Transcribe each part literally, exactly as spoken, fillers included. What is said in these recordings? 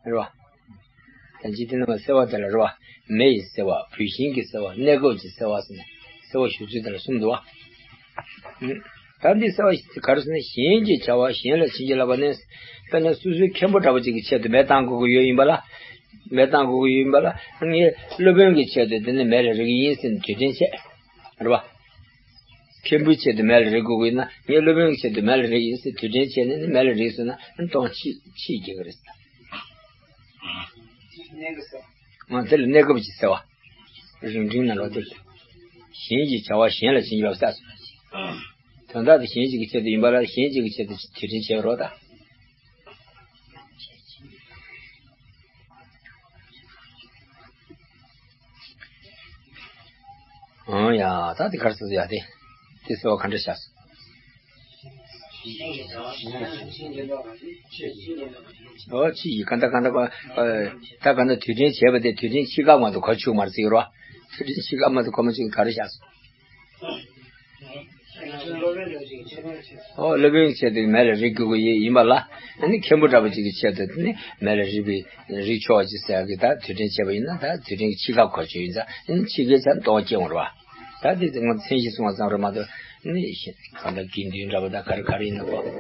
རེད་བ། ད་འཇིག་རྟེན་ནང་གསལ་བ་དེ་ལ་རེད་བ། མེ་ཡི་སེལ་བ། བུད་ཤིང་གི་སེལ་བ། གནས་སྐབས་ཀྱི་སེལ་བ་ཟེར་ནས་སེལ་བ་ཞུ་ཚུལ་དེ་ལ་གསུམ་འདུག་བ། ཨུ། ད་འདི་སེལ་བ་ག་རེ་ཟེར་ན་གཞན་གྱི་བྱ་བ་གཞན་ལ་བྱིན་གྱིས་བརླབས་པ་ནི། དཔེར་ན་སོ་སོའི་མཁན་པོ་འདྲ་པོ་ཅིག་གི་ཆེད་དུ་མེ་བཏང་དགོས་ཀྱི་ཡོད་ཡིན་པ་ལ། མེ་བཏང་དགོས་ཀྱི་ཡོད་ཡིན་པ་ལ་ངས་སློབ་དཔོན་གྱི་ཆེད་དུ་དེ་ནི་མེ་ལ་རེག་གི་ཡིན་ཟེར་ནས་དུས་དྲན་བྱས། རེད་བ། མཁན་པོའི་ཆེད་དུ་མེ་ལ་རེག་དགོས་ཀྱི་ཡིན་ན་ངས་སློབ་དཔོན་གྱི་ཆེད་དུ་མེ་ལ་རེག་གི་ཡིན་ཟེར་དུས་དྲན་བྱས་ནས་ནི་མེ་ལ་རེག་སོང་ན་ཨ་ནི་སྟོང་ཕྱིས་ཕྱིས་རྒྱག་གི་རེད་ཟེར། ང་དེ་ལ་གནས་སྐབས་ཀྱི་སེལ་བ། རིང་འབྲིང་ན་ལོ་དེ། གཞན་གྱི་བྱ་བ་གཞན་ལ་བྱིན་གྱིས་བརླབས་ས། དོན་དག་དེ་གཞན་ཞིག་གི་ཆེད་དུ་ཡིན་པ་ལ་གཞན་ཞིག་གི་ཆེད་དུ་དུས་དྲན་བྱས་པ་རེད་ད། ཨང་ཡ། ད་དེ་གར་སོང་ཡ་དེ། དེ་སེལ་བ་ག་འདྲ་བྱས་སོང་། ཨོ་ཕྱིས་ཀྱི་ག་འདྲ་ག་འདྲ་ག་ད་ག་འདྲ་དུས་དྲན་བྱས་པ་དེ་དུས་དྲན་ཕྱིས་ཀ་མ་གཏོགས་གོ་ཆོད་མ་རེད་ཟེར་གྱི་རེད་བ། དུས་དྲན་ཕྱིས་ཀ་མ་གཏོགས་གོ་མ་ཆོད་ག་རེ་བྱས་སོང་། ཨོ་སློབ་དཔོན་གྱི་ཆེད་དུ་མེ་ལ་རེག་དགོས་ཀྱི་ཡིན་པ་ལ། ཨ་ནི་མཁན་པོ་འདྲ་པོ་ཅིག་གི་ཆེད་དུ་ནི་མེ་ལ་རེག་པའི་རེག་ཆོག་ཅིག་ཟེར་གི་ད་དུས་དྲན་བྱས་པ་ཡིན་ན་ད་དུས་དྲན་གྱི་ཕྱིས་ཀ་གོ་ཆོད་ཡིན་ཙང་ཨ་ནི་ཕྱིས་ཀའི་ཆ་ནས་སྟོང་སྐྱེ་འོང་རེད་བ། ད་དེ་ཚོ་ང་མཚན་གཞི་གསུངས་པ་ཙམ་རེད་མ་གཏོགས་ནི་གང་ལྟར་དགེ་འདུན་འདྲ་པོ་ད་ག་རེ་ག་རེ་ཡིན་ན་གོ་རེད་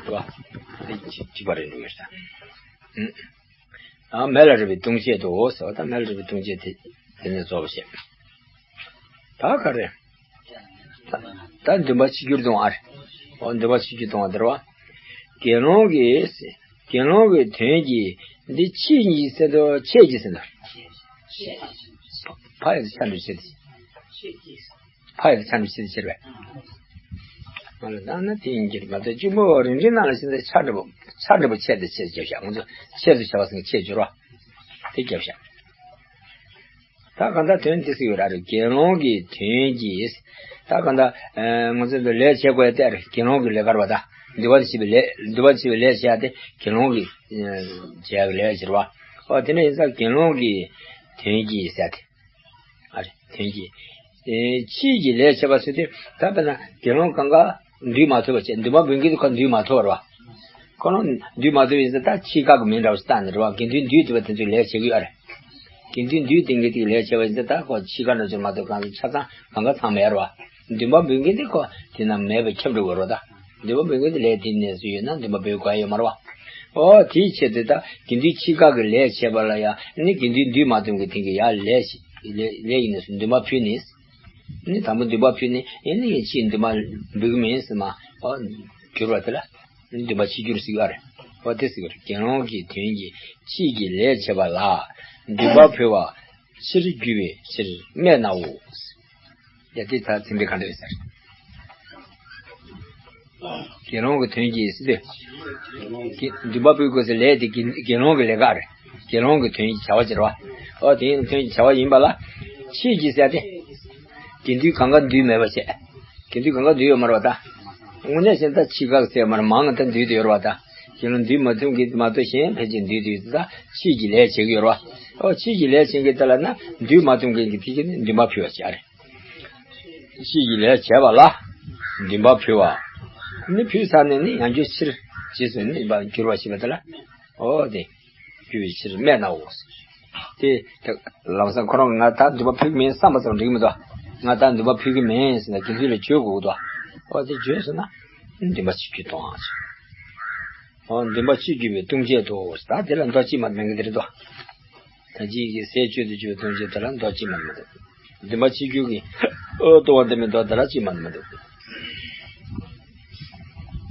བ། དེ་གཅིག་པ་རེད་འགྲོ་གི་རེད་ད། ཨ་མེ་ལ་རེག་པའི་ལྟུང་བྱེད་དོ་ཟེར་བ་ད་མེ་ལ་རེག་པའི་ལྟུང་བྱེད་དེ་དེ་ནས་རྫོགས་པ་བཤད། ད་ག་རེ། ད་འདུན་པ་ཕྱིར་འགྱུར་ལྟུང་བ་རེད། འོ་འདུན་པ་ཕྱིར་འགྱུར་ལྟུང་བ་དེ་རེད་བ། དགེ་སློང་གིས། དགེ་སློང་གི་དོན་གྱིས་འདི་ཕྱིས་ཀྱི་ཟེར་དོ་ཆད་ཀྱི་ཟེར་དོ། ཕ་ཡི་ཆ་འགྲུབ་བྱེད་དེ། ཕ་ཡི་ཆ་འགྲུབ་བྱེད་དེ་ཕྱིར་བས། ང་ལ་ད་ན་དེ་ཡིན་གྱི་མ་གཏོགས་གཅིག་པོ་རིང་འབྲིང་ནང་ལ་ཕྱིན་ཚེ་ཆ་འགྲུབ་ཆ་འགྲུབ་ཆད་དེ་ཆད་རྒྱབ་བཞག་ང་ཚོ་ཆད་དུ་བྱ་བ་ཟེར་ཆད་འགྱུར་བ། དེ་རྒྱབ་བཞག་ད་གང་ལྟར་དོན་དེ་ཟེར་ཡོད་ར་རེད། དགེ་སློང་གི་དོན་གྱིས། ད་གང་ལྟར་ང་ཚོ་འདི་ལས་བྱེད་དགོས་ཡ་དེ་རེད། དགེ་སློང་གི་ལས་ཀ་རེད་བ་ད། འདུལ་བ་ཞེས་པའི་ལས་འདུལ་བ་ཞེས་པའི་ལས་བྱེད་ཡ་དེ་དགེ་སློང་གི་བྱེད་ཡ་གི་ལས་ཟེར་བ། ཨོ་དེ་འདྲ་ཡིན་ཙང་དགེ་སློང་གི་དོན་གྱིས་ཟེར་ཏེ། ཨ་རེ་དོན་གྱིས། ཕྱིས་ཀྱི་ལས་བྱེད་པ་ཟེར་དུས་ད་དཔེར་ན་དགེ་སློང་གང་ག་འདུལ་མ་ཐུབ་པ་བྱས་འདུན་པ་འབུལ་མཁན་དེ་ཁོ་འདུལ་མ་ཐུབ་པ་རེད་བ། ཁོ་རང་འདུལ་མ་ཐུབ་ཡིན་ཙང་ད་ཕྱིས་ཀ་གི་མིང་འདྲ་བོ་ཞིག་བཏགས་ནས་རེད་བ། དགེ་འདུན་འདུས་ཟེར་བ་དེ་ཚོས་ལས་བྱེད་ཀྱི་ཡོད་རེད། དགེ་འདུན་འདུས་དེ་འགའི་དེ་ལས་བྱེད་པ་ཡིན་ཙང་ད་ཁོ་ཕྱིས་ཀ་འདྲ་ཅིག་མ་གཏོགས་གང་ཆ་ཚང་གང་ག་ཚང་མེད་རེད་བ། འདུན་པ་འབུལ་མཁན་དེ་ཁོ་དེ་ན་མེད་པའི་ཁྱབ་འགྲོ་གི་རེད་ད། འདུན་པ་འབུལ་མཁན་དེ་ལས་དེ་ནས་སུ་ཡོད་ན་འདུན་པ་འབུལ་དགོས་ཡ་ཡོད་མ་རེད་བ། ཨོ་དེའི་ཆེད་དུ་ད་དགེ་འདུན་ཕྱིས་ཀ་གི་ལས་བྱེད་པ་ལ་ཡང་ནི་དགེ་འདུན་འདུས་མ་ཐུབ་མཁན་དེ་གི་ཡ་ལས་ལས་ལས་ཡིན་ནས་སུ་འདུན་པ་ཕུལ་ནས། ནི་དང་པོ་འདུན་པ་ཕུལ་ནས་ཨེ་ནི་ཕྱིས་འདུན་པ་འབུལ་གི་མིན་ཟེར་མ། ཨོ་གྱུར་བ་དེ་ལ་ནི་འདུན་པ་ཕྱིར་འགྱུར་ཟེར་གི་ཡོད་རེད། ཨོ་དེ་ཟེར་གི་རེད། དགེ་སློང་གི་དོན་གྱིས་ཕྱིས་ཀྱི་ལས་བྱེད་པ་ལ་འདུན་པ་ཕུལ་བ་ཕྱིར་འགྱུར་བའི་ཕྱིར་སྨྲས་ནའོ། ཡ་དེ་ད་ཚིག་འདི་ག་འདྲ་ཡོད་ཟེར། དགེ་སློང་གི་དོན་གྱིས་ཟེར་དུས། དགེ་འདུན་པ་ཕུལ་དགོས་ཟེར་ལས་དེ་དགེ་དགེ་སློང་གི་ལས་ཀ་རེད། དགེ་སློང་གི་དོན་གྱི་བྱ་བ་ཅིག་རེད་བ། ཨོ་དེ་ཡིན་དོན་གྱི་བྱ་བ་ཡིན་པ་ལ། ཕྱིས་ཀྱི་ཟེར་ཏེ། དགེ་འདུན་གང་ག་འདུས་མེད་པ་བྱས། དགེ་འདུན་གང་ག་འདུས་ཡོད་མ་རེད་བ་ད། དངོས་གནས་བྱས་ན་ད་ཕྱིས་ཀ་ཟེར་མ་རེད་མང་ང་ད་འདུས་དེ་ཡོད་རེད་བ་ད། དགེ་སློང་འདུས་མ་ཐུབ་མཁན་དེ་མ་གཏོགས་གཞན་ཕལ་ཆེར་འདུས་དེ་ཡོད་ད་ཕྱིས་ཀྱི་ལས་བྱེད་ཀྱི་ཡོད་རེད་བ། ཨོ་ཕྱིས་ཀྱི་ལས་བྱེད་མཁན་དེ་ལ་ན་འདུས་མ་ཐུབ་མཁན་གྱི་ཕལ་ཆེར་ནི་འདུན་པ་ཕུལ་བ་བྱས་རེད། ཕྱིས་ཀྱི་ལས་བྱས་པ་ལ་འདུན་པ་ཕུལ་བ། ནི་ཕུལ་ཚར་ནས་ནི་ཡང་བསྐྱར་ཕྱིར་རྗེས་སུ་ནི་འགྱུར་བ་ཞེས་པ་དེ་ལ། ཨོ་དེ། འགྱུར་བའི་ཕྱིར་སྨྲས་ནའོ། དེ་དེ་ལམ་སང་ཁོ་རང་ང་ད་འདུན་པ་ཕུལ་གྱི་མིན་བསམ་པ་ཙམ་འགྲིག་གི་མི་འདུག་ང་ད་འདུན་པ་ཕུལ་གྱི་མིན་ཟེར་ན་དགེ་འདུན་ལ་བརྗོད་དགོས་ཀྱི་འདུག་ཨོ་དེ་བརྗོད་སོང་ན་འདུན་པ་ཕྱིར་འགྱུར་གཏོང་བ། ཨོ་འདུན་པ་ཕྱིར་འགྱུར་བའི་ལྟུང་བྱེད་དོ། ད་དེ་ལ་མདོ་གཅིག་མ་མིན་གྱི་དེ་རེད་དོ། ད་ཅིག་གི་ཟས་སྤྱོད་དུ་གྱུར་པའི་ལྟུང་བྱེད་དེ་ལ་མདོ་གཅིག་མ་མི་འདུག་འདུན་པ་ཕྱིར་འགྱུར་གྱི་ཨོ་ལྟུང་བ་འདི་མི་འདུག་དེ་ལ་གཅིག་མ་མི་འདུག་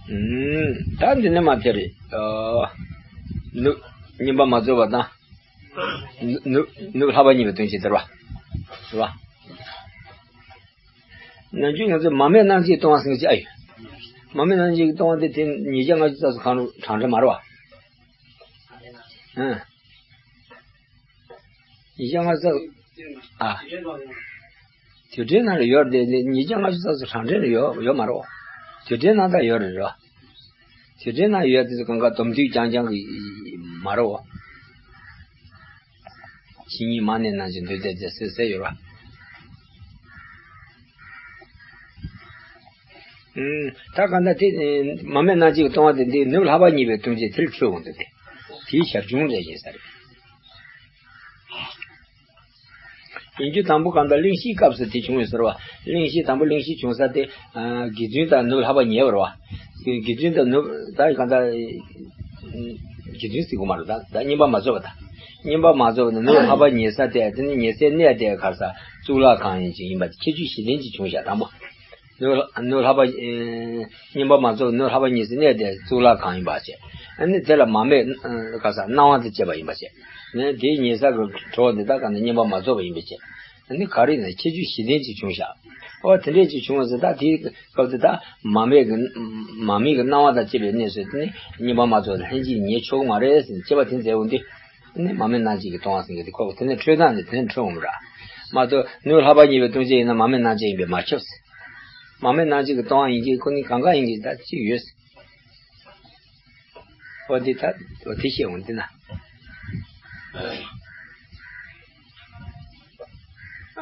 ཨུམ། ད་འདི་ནི་མ་དེ་རེད། ཨོ། ནུབ་བསྙེན་པ་མ་རྫོགས་པ་དང་། ནུབ་ནུབ་ནུབ་ལྷག་པ་གཉིས་པའི་ལྟུང་བྱེད་དེ་རེད་བ། རེད་བ། ནམ་རྒྱུན་ང་ཚོས་མ་སྨད་གནང་བྱའི་ལྟུང་བ་ཟེར་གྱི་ཨ་ཡོད། མ་སྨད་གནང་བྱའི་ལྟུང་བ་དེ་དེ་ཉིས་བརྒྱ་ལྔ་བཅུ་རྩ་གསུམ་གང་རུང་གྲངས་འདྲ་མ་རེད་བ། ཨ། ཉིས་བརྒྱ་ལྔ་བཅུ་རྩ་གསུམ། ཨ། དུས་དྲན་ནང་ལ་ཡོད་རེད་དེ་ཉིས་བརྒྱ་ལྔ་བཅུ་རྩ་གསུམ་གྲངས་འདྲ་ལ་ཡོད་ཡོད་མ་རེད་བ། དུས་དྲན་ནང་ད་ཡོད་རེད་རོ། དུས་དྲན་ནང་ཡོད་དེ་ཚོ་གང་ག་སྡོམ་དུས་རྐྱང་རྐྱང་གི་མ་རེད་བ། ཕྱི་ཉིན་མ་ནས་ནང་བཞིན་འདུས་ཏེ་དེ་སེ་སེ་ཡོད་ར། ཨུམ། ད་ག་ད་དེ་མ་སྨད་གནང་བྱའི་ལྟུང་བ་དེ་འདི་ནུབ་ལྷག་པ་གཉིས་པའི་ལྟུང་བྱེད་དེ་ལ་ཆོད་འོང་དུ་དེ། དེའི་ཞར་བྱུང་རེད་ཡིན་ས་རེད། ཡིན་རྒྱུ་དང་པོ་གང་ལྟར་གླེང་གཞིའི་སྐབས་སུ་དེ་བྱུང་ཡོད་ཟེར་བ། གླེང་གཞི་དང་པོ་གླེང་གཞི་བྱུང་ས་དེ། དགེ་འདུན་དང་ནོར་ལྷག་པ་ཉེ་བར་བ། དགེ་འདུན་དང་ནོར་ད་གང་ལྟར། དགེ་འདུན་ཟེར་དགོས་མ་རེད་ད། ད་བསྙེན་པ་མ་རྫོགས་པ་དང་། བསྙེན་པ་མ་རྫོགས་པ་དང་ནོར་ལྷག་པ་ཉེ་ས་དེ་དེ་ནི་ཉེ་སའི་གནས་དེ་ག་རེ་ཟ། གཙུག་ལག་ཁང་ཡིན་ཅིག་ཡིན་པ་དེ་ཁྱད་ཆོས་གཞི་རྟེན་ཅིག་བྱུང་བཞག་དང་པོ། ནོར་ནོར་ལྷག་པ། བསྙེན་པ་མ་རྫོགས་ནོར་ལྷག་པ་ཉེ་སའི་གནས་དེ་གཙུག་ལག་ཁང་ཡིན་པ་བྱས། ཨ་ནི་དེ་ལ་མ་རྨོས་ག་ས་གནང་བ་དང་བཅས་པ་ཡིན་པ་བྱས། ནས་དེའི་ཉེ་ས་གི་གྲོགས་འདི་དག་ག་ནས་བསྙེན་པ་མ་རྫོགས་པ་ཡིན་པ་བྱས། ཨ་ནི་ག་རེ་ཡིན་ན་ཁྱད་ཆོས་གཞི་རྟེན་ཅིག་བྱུང་བཞག་ཨོ་དེ་འདྲས་ཅིག་བྱུང་བ་ཟེར་ད་དེའི་སྐབས་དེ་དག་མ་རྨོས་གི་མ་རྨོས་གི་གནང་བ་དང་བཅས་པའི་གནས་སུ་དེ་ནི་བསྙེན་པ་མ་རྫོགས་ལྷན་ཅིག་ཉེ་ཆོག་གི་མ་རེད་ཟེར་ནས་དཔྱད་པ་དེ་མཛད་འོང་དུས། ནི་མ་རྨོས་གནང་བྱེད་ཀྱི་ལྟུང་བ་ཟེར་མཁན་དེ་ཁོ་དེ་ནས་འཕྲོས་སྟངས་ནི་དེ་ནས་འཕྲོས་འོང་ར། མ་གཏོགས་ནོར་ལྷག་པ་ཉེ་བའི་ལྟུང་བྱེད་ཡིན་ན་མ་རྨོས་གནང་བྱེད་ཡིན་པས་མ་ཁྱབ་ཟེར། མ་རྨོས་གནང་བྱེད་ཀྱི་ལྟུང་བ་ཡིན་གྱི་ཁོ་ནི་གང་ག་ཡིན་གྱི་ད་ཅི་ཡོད་ཟེར། འོ་འདི་ད་འོ་དེ་བཤད་འོང་འདི་ན།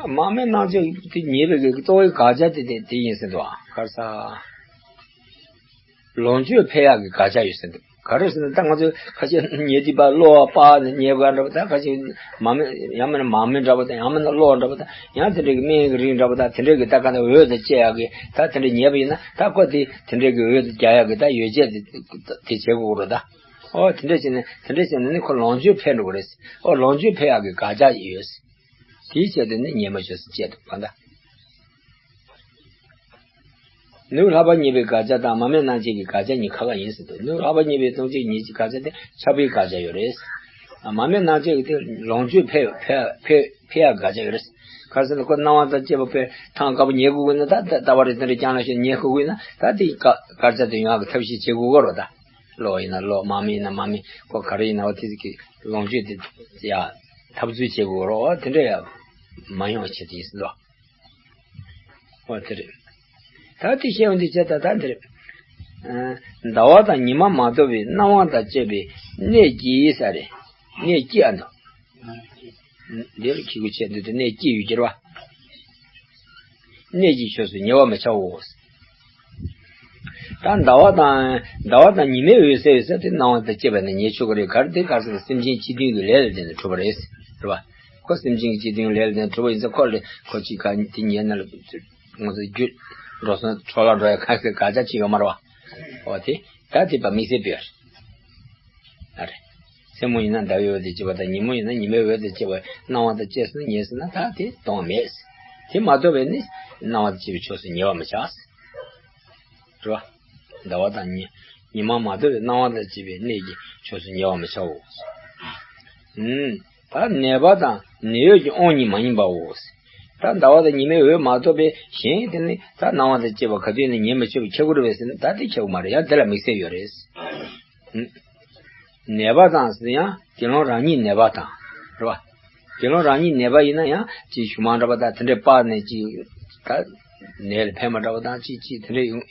མ་རྨོས་གནང་བྱེད་དེ་ཉེ་བའི་གི་ལྟུང་བའི་དགག་བྱ་དེ་དེ་དེ་ཡིན་ཟེར་འདུག་ཨ་གར་ས། ལོངས་སྤྱོད་འཕེལ་ཡག་གི་དགག་བྱ་ཡོད་ཟེར་འདུག་ག་རེ་ཟེར་ན་ད་ང་ཚོས་ཁ་ཤས་ཉེ་དུས་པ་གློ་བ་པ་ནས་ཉེ་བ་འདྲ་པོ་ད་ཁ་ཤས་མ་རྨོས་ཡང་མིན་ན་མ་རྨོས་འདྲ་པོ་དང་ཡང་མིན་ན་གློ་འདྲ་པོ་དང་ཡང་དེ་འདྲ་གི་སྨན་གྱི་རིགས་འདྲ་པོ་དང་དེ་འདྲ་གི་ད་ག་ནས་འོད་དང་བཅས་ཡག་གི་ད་དེ་འདྲ་ཉེ་བ་ཡིན་ན་ད་ཁོ་དེ་དེ་འདྲ་གི་འོད་དང་རྒྱག་ཡག་གི་ད་ཡོ་བྱད་དེ་དེ་བྱེད་དགོས་རེད་ད། ཨོ་དེ་འདྲ་བྱས་ནས་དེ་འདྲ་བྱས་ནས་ནི་ཁོ་ལོངས་སྤྱོད་འཕེལ་འགྲོ་གི་རེད། ཨོ་ལོངས་སྤྱོད་འཕེལ་ཡག་གི་དགག་བྱ་ཡོད། དེའི་ཆེད་དུ་ནི་ཉེས་མ་ཆོག་ཟེར་བཅད་འདུག་ག་ད། ནོར་ལྷག་པ་ཉེ་བའི་དགག་བྱ་དང་མ་རྨོས་གནང་བྱེད་ཀྱི་དགག་བྱ་གཉིས་ཁ་ཁ་ཡིན་ཟེར་འདུག་ནོར་ལྷག་པ་ཉེ་བའི་ལྟུང་བྱེད་ཉེས་ཀྱི་དགག་བྱ་དེ་ཆགས་པའི་དགག་བྱ་ཡོད་རེད། མ་རྨོས་གནང་བྱེད་ཀྱི་དེ་ལོངས་སྤྱོད་འཕེལ་འཕེལ་འཕེལ་འཕེལ་ཡག་དགག་བྱ་ཡོད་རེད། ག་རེ་ཟེར་ན་ཁོ་གནང་བ་དང་བཅས་པ་དཔེ་ཐང་དཀར་པོ་ཉལ་དགོས་ཀྱི་ན་ད་ལྟ་བ་རེ་དེ་འདྲ་བསྐྱངས་ན་ཞེས་ཉལ་དགོས་ཀྱི་ན་ད་དེ་དགག་དགག་བྱ་དེ་ཡོང་ཡག་གི་ཐབས་ཤེས་བྱེད་དགོས་ཀྱི་རེད་ད། གློ་ཡིན་ན་གློ་མ་རྨོས་ཡིན་ན་མ་རྨོས་ཁོ་ག་རེ་ཡིན་ན་འོ་དེ་ཟིག་གི་ལོངས་སྤྱོད་དེ་ཡ་འཐབ་རྩོད་བྱེད་དགོས་རེད་དེ་འདྲ་ཡ་མ་ཡོང་བ་བྱེད་དེ་ཡིན་ཟེར་འདུག་འོ་དེ་རེད། ད་དེ་བཤད་འོང་དུས་བྱས་ད་ད་འདིར། ཟླ་བ་དང་ཉི་མ་མ་གཏོགས་པའི་སྣང་བ་དང་བཅས་པའི་གནས་སྐྱེ་ས་རེད། གནས་སྐྱེ་ཨ་འདུག་འདིར་ཁྱི་གུ་ཆད་འདུག་སྟེ་གནས་སྐྱེ་ཡོད་ཀྱི་རེད་བ། གནས་ཀྱི་ཕྱོགས་སུ་ཉེ་བར་མི་བྱའོ། ད་ཟླ་བ་དང་ཟླ་བ་དང་ཉི་མའི་འོད་གསལ་ཡོད་ས་དེ་སྣང་བ་དང་བཅས་པ་ནི་ཉེ་ཆོག་གི་རེད་ག་རེ་དེ་ག་རེ་ཟེར་ན་སེམས་ཅན་སྤྱི་མཐུན་གྱི་ལས་ལ་བརྟེན་ནས་གྲུབ་པ་རེད། རེད་བ། ཁོ་སེམས་ཅན་གྱི་སྤྱི་མཐུན་ལས་ལ་བརྟེན་ནས་གྲུབ་པ་ཡིན་ཙང་ཁོ་ལས་ཁོ་གཅིག་ག་དེ་ཉལ་ན་ལ། ང་ཚོ་རྒྱུ་འགྲོ་སོང་འཕྲོ་བརླག་འགྲོ་ཡ་ཁ་ཤས་དགག་བྱ་ཅིག་ཡོད་མ་རེད་བ། འོ་དེ་ད་དེ་བ་དམིགས་བསལ་སྤེལ་བ་རེད། ཨ་རེ། མཚན་མོ་ཡིན་ན་ཟླ་བའི་འོད་དང་བཅས་པ་དང་ཉིན་མོ་ཡིན་ན་ཉི་མའི་འོད་དང་བཅས་པ་སྣང་བ་དང་བཅས་སུ་ངེས་སུ་ན་ད་དེ་གཏོང་བ་མེད། དེ་མ་གཏོགས་པའི་ནི་སྣང་བ་དང་བཅས་པའི་ཕྱོགས་སུ་ཉེ་བར་མི་བྱ། རེད་བ། ཟླ་བ་དང་ཉི་ཉི་མ་མ་གཏོགས་པའི་སྣང་བ་དང་བཅས་པའི་གནས་ཀྱི་ཕྱོགས་སུ་ཉེ་བར་མི་བྱའོ། ཨུམ། ད་ནད་པ་དང་ནད་གཡོག་གི་དབང་གཉིས་མ་ཡིན་པའོ། ད་ཟླ་བ་དང་ཉི་མའི་འོད་མ་གཏོགས་པའི་གཞན་དེ་ནི་ད་སྣང་བ་དང་བཅས་པ་ག་དུས་ནས་ཉེ་མི་ཆོག་པའི་ཁྱབ་ཀྱི་རེད་པས་ཟེར་ན་ད་དེ་ཁྱབ་ཀྱི་མ་རེད་ཡང་དེ་ལ་དམིགས་བསལ་ཡོད་རེད། ཨུམ། ནད་པ་དང་ཟེར་ཡང་དགེ་སློང་རང་ཉིད་ནད་པ་དང་། རེད་བ། དགེ་སློང་རང་ཉིད་ནད་པ་ཡིན་ན་ཡང་ཅིག་ཞུ་མ་འདྲ་པ་དང་དེ་འདྲའི་པར་ནས་ཅིག་ད་ནད་ལ་ཕན་མ་འདྲ་པ་དང་ཅིག་ཅིག་དེ་འདྲའི་ཡོང་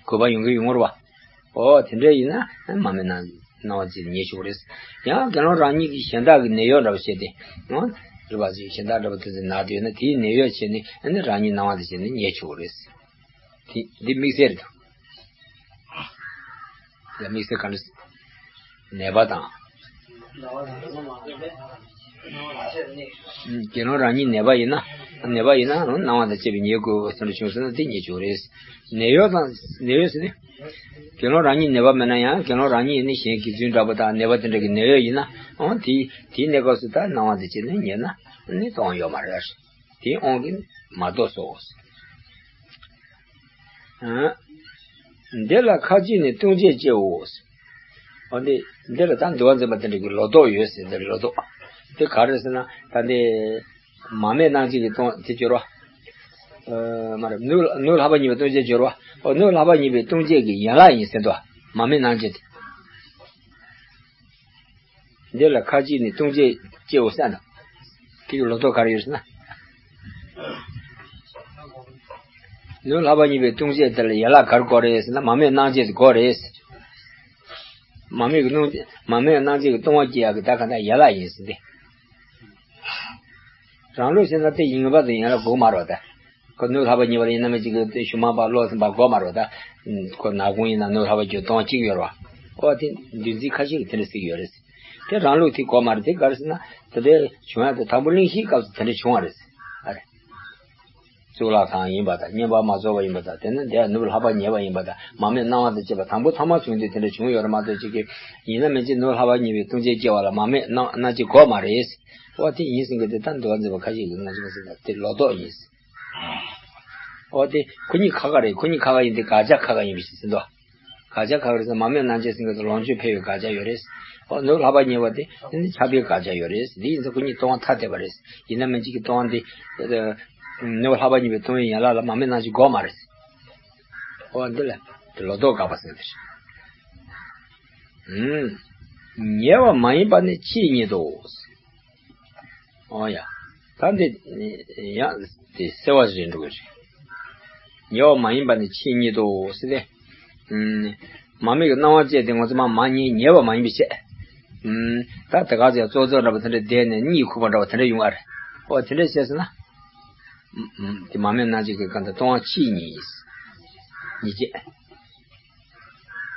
དགོས་པ་ཡོང་གི་ཡོང་རེད་བ། ཨོ་དེ་འདྲ་ཡིན་ན་མ་རྨོས་ན་སྣང་བ་ཅིག་ཉེ་ཆོག་རེད། ཡང་དགེ་སློང་རང་ཉིད་ཀྱི་གཞན་དག་གི་ནད་གཡོག་འདྲ་པོ་བྱས་ཏེ། ཨོ། རེད་བ་ཅིག་གཞན་དག་འདྲ་པོ་དེ་ཚོ་ན་དུས་ན་དེའི་ནད་གཡོག་བྱས་ནས་ཨ་ནི་རང་ཉིད་སྣང་བ་དེ་བྱས་ནས་ཉེ་ཆོག་རེད། དེ་འདི་དམིགས་བསལ་རེད་དོ། ཡ་དམིགས་བསལ་ག་འདྲ། ནད་པ་དང་། དགེ་སློང་རང་ཉིད་ནད་པ་ཡིན་ན། ནད་པ་ཡིན་ན་སྣང་བ་དང་བཅས་པའི་ཉེ་དགོས་པ་སོགས་བྱུང་སོང་ན་དེ་ཉེ་ཆོག་རེད། ནད་གཡོག་དང་ནད་གཡོག་ཟེར་ནས། དགེ་སློང་རང་ཉིད་ནད་པ་མིན་ན་ཡང་དགེ་སློང་རང་ཉིད་ནི་གཞན་དགེ་ཚུལ་འདྲ་པོ་དང་ནད་པ་དེ་འདྲ་གི་ནད་གཡོག་ཡིན་ན་འོང་དེའི་དེའི་གནས་སྐབས་སུ་ད་སྣང་བ་དང་བཅས་ནས་ཉེ་ན་ནི་གཏོང་ཡོད་མ་རེད། དེའི་དབང་གིས་མ་གཏོགས་སོ། འདི་ལ་ཁ་ཅིག་ནི་ལྟུང་བྱེད་ཅེས་འོ། འོ་འདི་འདི་ལ་ད་འདུལ་བ་འཛིན་པ་དེ་འདྲ་གི་ལོ་ཏོག་ཡོད་ཟེར་འདི་ལོ་ཏོག་དེ་ག་རེ་ཟེར་ན་ད་འདི་མ་རྨོས་གནང་བྱེད་ཀྱི་ལྟུང་དེ་སྦྱོར་བ། མ་རེད་ནོར་ནོར་ལྷག་པ་ཉེས་པའི་ལྟུང་བྱེད་སྦྱོར་བ། འོ་ནོར་ལྷག་པ་ཉེས་པའི་ལྟུང་བྱེད་ཀྱི་ཡན་ལག་ཡིན་ཟེར་དོ། མ་རྨོས་གནང་བྱེད་དེ། འདི་ལ་ཁ་ཅིག་ནི་ལྟུང་བྱེད་ཅེས་འོ་ཟེར་ན། དེ་གི་ལོ་ཏོག་ག་རེ་ཡོད་ཟེར་ན། ནོར་ལྷག་པ་ཉེས་པའི་ལྟུང་བྱེད་དེ་ལ་ཡན་ལག་ག་རེ་དགོས་རེད་ཟེར་ན་མ་རྨོས་གནང་བྱེད་དེ་དགོས་རེད། མ་རྨོས་ཀྱི་གནང་མ་རྨོས་གནང་བྱེད་ཀྱི་ལྟུང་བ་སྐྱེ་ཡག་གི་ད་ག་ད་ཡན་ལག་ཡིན་ཟེར་ཏེ། རང་ལུགས་བྱས་ན་དེ་ཡིན་པ་དེ་ཡན་ལག་དགོས་མ་རེད་ད། ཁོ་ནོར་ལྷག་པ་ཉེས་པ་ལ་ཡིན་ན་མི་གཅིག་གི་ཞུ་མ་པ་ལོག་ཟིན་པ་དགོས་མ་རེད་ད། ཁོ་ནག་ཁུང་ཡིན་ན་ནོར་ལྷག་པ་གྱོད་གཏོང་གཅིག་ཡོད་རེད་བ། ཨོ་དེ་འདུལ་འཛིན་ཁ་ཤས་ཀྱིས་དེ་འདྲ་ཟེར་གྱི་ཡོད་རེད། དེ་རང་ལུགས་དེ་གོ་མ་རེད། དེ་ག་རེ་ཟེར་ན་དེ་འདྲའི་བྱུང་ཡ་དེ་དང་པོ་གླེང་གཞིའི་སྐབས་སུ་དེ་འདྲ་བྱུང་བ་རེད། ཨ་རེ། གཙུག་ལག་ཁང་ཡིན་པ་དང་བསྙེན་པར་མ་རྫོགས་པ་ཡིན་པ་དང་དེ་ནི་འདིར་ནུབ་ལྷག་པ་ཉེ་བ་ཡིན་པ་དང་མ་རྨོས་སྣང་བ་དང་བཅས་པ་དང་པོ་ཐོག་མར་བྱུང་དུས་དེ་འདྲ་བྱུང་ཡོད་རེད་མ་གཏོགས་ཅིག་གིས་ཡིན་ན་མིན་ཅིག་ནུབ་ལྷག་པ་ཉེ་བའི་ལྟུང་བྱེད་སྐྱེ་བ་ལ་མ་རྨོས་སྣང་སྣང་བྱེད་གོ་མ་རེད། འོ་དེ་ཡིན་ཟིན་གི་དེ་ལྟར་འདུལ་བ་འཛིན་པ་ཁ་ཤས་ཀྱིས་ང་ཚོ་ག་ཟེར་ན་དེ་ལོག་རྟོག་ཡིན། འོ་དེ་ཁོ་གཉིས་ཁ་ཁ་རེད། ཁོ་གཉིས་ཁ་ཁ་ཡིན་དེ་དགག་བྱ་ཁ་ཁ་ཡིན་པའི་ཕྱིར་ཟེར་འདུག་དགག་བྱ་ཁ་ཁ་རེད་ཟེར་མ་རྨོས་སྣང་བྱེད་ཟེར་གི་དེ་ལོངས་སྤྱོད་འཕེལ་བའི་དགག་བྱ་ཡོད་རེད། འོ་ནུབ་ལྷག་པ་ཉེ་བ་དེ་དེ་ནི་ཆགས་པའི་དགག་བྱ་ཡོད་རེད། དེ་ཡིན་ཙང་ཁོ་གཉིས་ལྟུང་བ་ཐ་དད་པ་རེད། ཡིན་ན་མིན་ཅིག་གི་ལྟུང་བ་འདི་ནུབ་ལྷག་པ་ཉེ་བའི་ལྟུང་བའི་ཡན་ལག་ལ་མ་རྨོས་སྣང་བྱེད་གོ་མ་རེད། འོ་འདི་ལ་དེ་ལོག་རྟོག་དགག་པ་ཟེར་དེ་རེད། ཉེ་བ་མ་ཡིན་པ་ནི་ཆེས་ཉེ་དོ། ཨོ་ཡ། ད་འདི་ཡང་དེ་གསལ་བ་ཞིག་འགྲོ་གི་རེད། ཉེ་བ་མ་ཡིན་པ་ནི་ཆེས་ཉེ་དོ་ཟེར་ཏེ། མ་རྨོས་ཀྱི་སྣང་བ་བཅས་ཏེ་ང་ཚོ་མ་མ་ཉེ་ཉེ་བ་མ་ཡིན་པའི་ཕྱིར། ད་དེ་ག་ཚོད་ཙོག་ཙོག་འདྲ་པོ་དེ་འདྲ་བསྡད་ནས་གཉིད་ཁུག་པ་འདྲ་པོ་དེ་འདྲ་ཡོང་ཨ་རེད། ཨོ་དེ་འདྲ་བྱས་ཟེར་ན། དེ་མ་རྨོས་སྣང་བྱེད་ཀྱི་གང་ལྟར་ལྟུང་བ་ཆེས་ཉེ་ཡིན། ཉེ་བྱེད།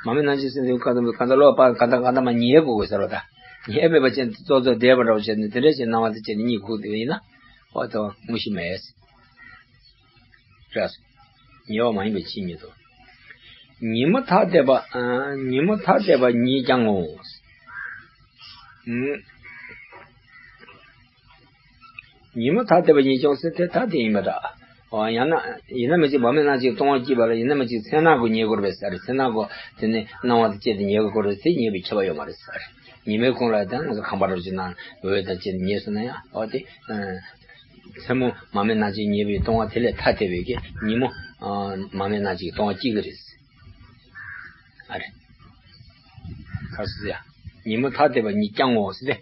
མ་རྨོས་སྣང་བྱེད་ཟེར་དུས་གང་ལྟར་གང་ལྟར་བློ་ཕར་གང་ལྟར་གང་ལྟར་མ་ཉལ་དགོས་དགོས་ཟེར་བ་དང་། ཉལ་མེད་པ་ཅན་ཙོག་ཙོག་བསྡད་པ་འདྲ་བོ་བྱས་ནས་དེ་འདྲ་ཞིག་སྣང་བ་དེ་བྱས་ནས་གཉིད་ཁུག་དེ་ཡིན་ན། འོ་ད་དངོས་གཞི་མེད། རེད། ཉེ་བ་མ་ཡིན་པའི་ཆེས་ཉེ་དོ། ཉིན་མོ་ཐ་དད་པ། ཉིན་མོ་ཐ་དད་པ་ཉིད་ཀྱང་ངོ་། ཉིན་མོ་ཐ་དད་པ་ཉིད་ཀྱང་ཟེར་དེ་ཐ་དད་ཡིན་པ་འདྲ། འོ་ཡང་ན་ཡིན་ན་མི་གཅིག་མ་རྨོས་སྣང་བྱེད་ཀྱི་ལྟུང་བ་སྐྱེས་པ་ལ་ཡིན་ན་མི་གཅིག་མཚན་སྣང་གིས་ཉེ་དགོས་རེད་ཟེར། མཚན་སྣང་གིས་དེ་ནི་སྣང་བ་དང་བཅས་ཏེ་ཉེ་དགོས་རེད་ཟེར་ཉེ་བའི་ཁྱད་པར་ཡོད་མ་རེད་ཟེར། ཉི་མའི་ཁོངས་ལ་ད་ང་ཚོ་ཁང་པ་འདྲ་ཅིག་ནང་འོད་དང་བཅས་ཏེ་ཉེ་སོང་ན་ཡང་འོ་དེ། མཚན་མོ་མ་རྨོས་སྣང་བྱེད་ཉེ་བའི་ལྟུང་བ་དེ་ལས་ཐ་དད་པའི་གི་ཉིན་མོ་མ་རྨོས་སྣང་བྱེད་ཀྱི་ལྟུང་བ་སྐྱེ་གི་རེད། ཨ་རེ། ཁ་སུ་ཡ། ཉིན་མོ་ཐ་དད་པ་ཉིད་ཀྱང་ངོ་ཟེར་ཏེ།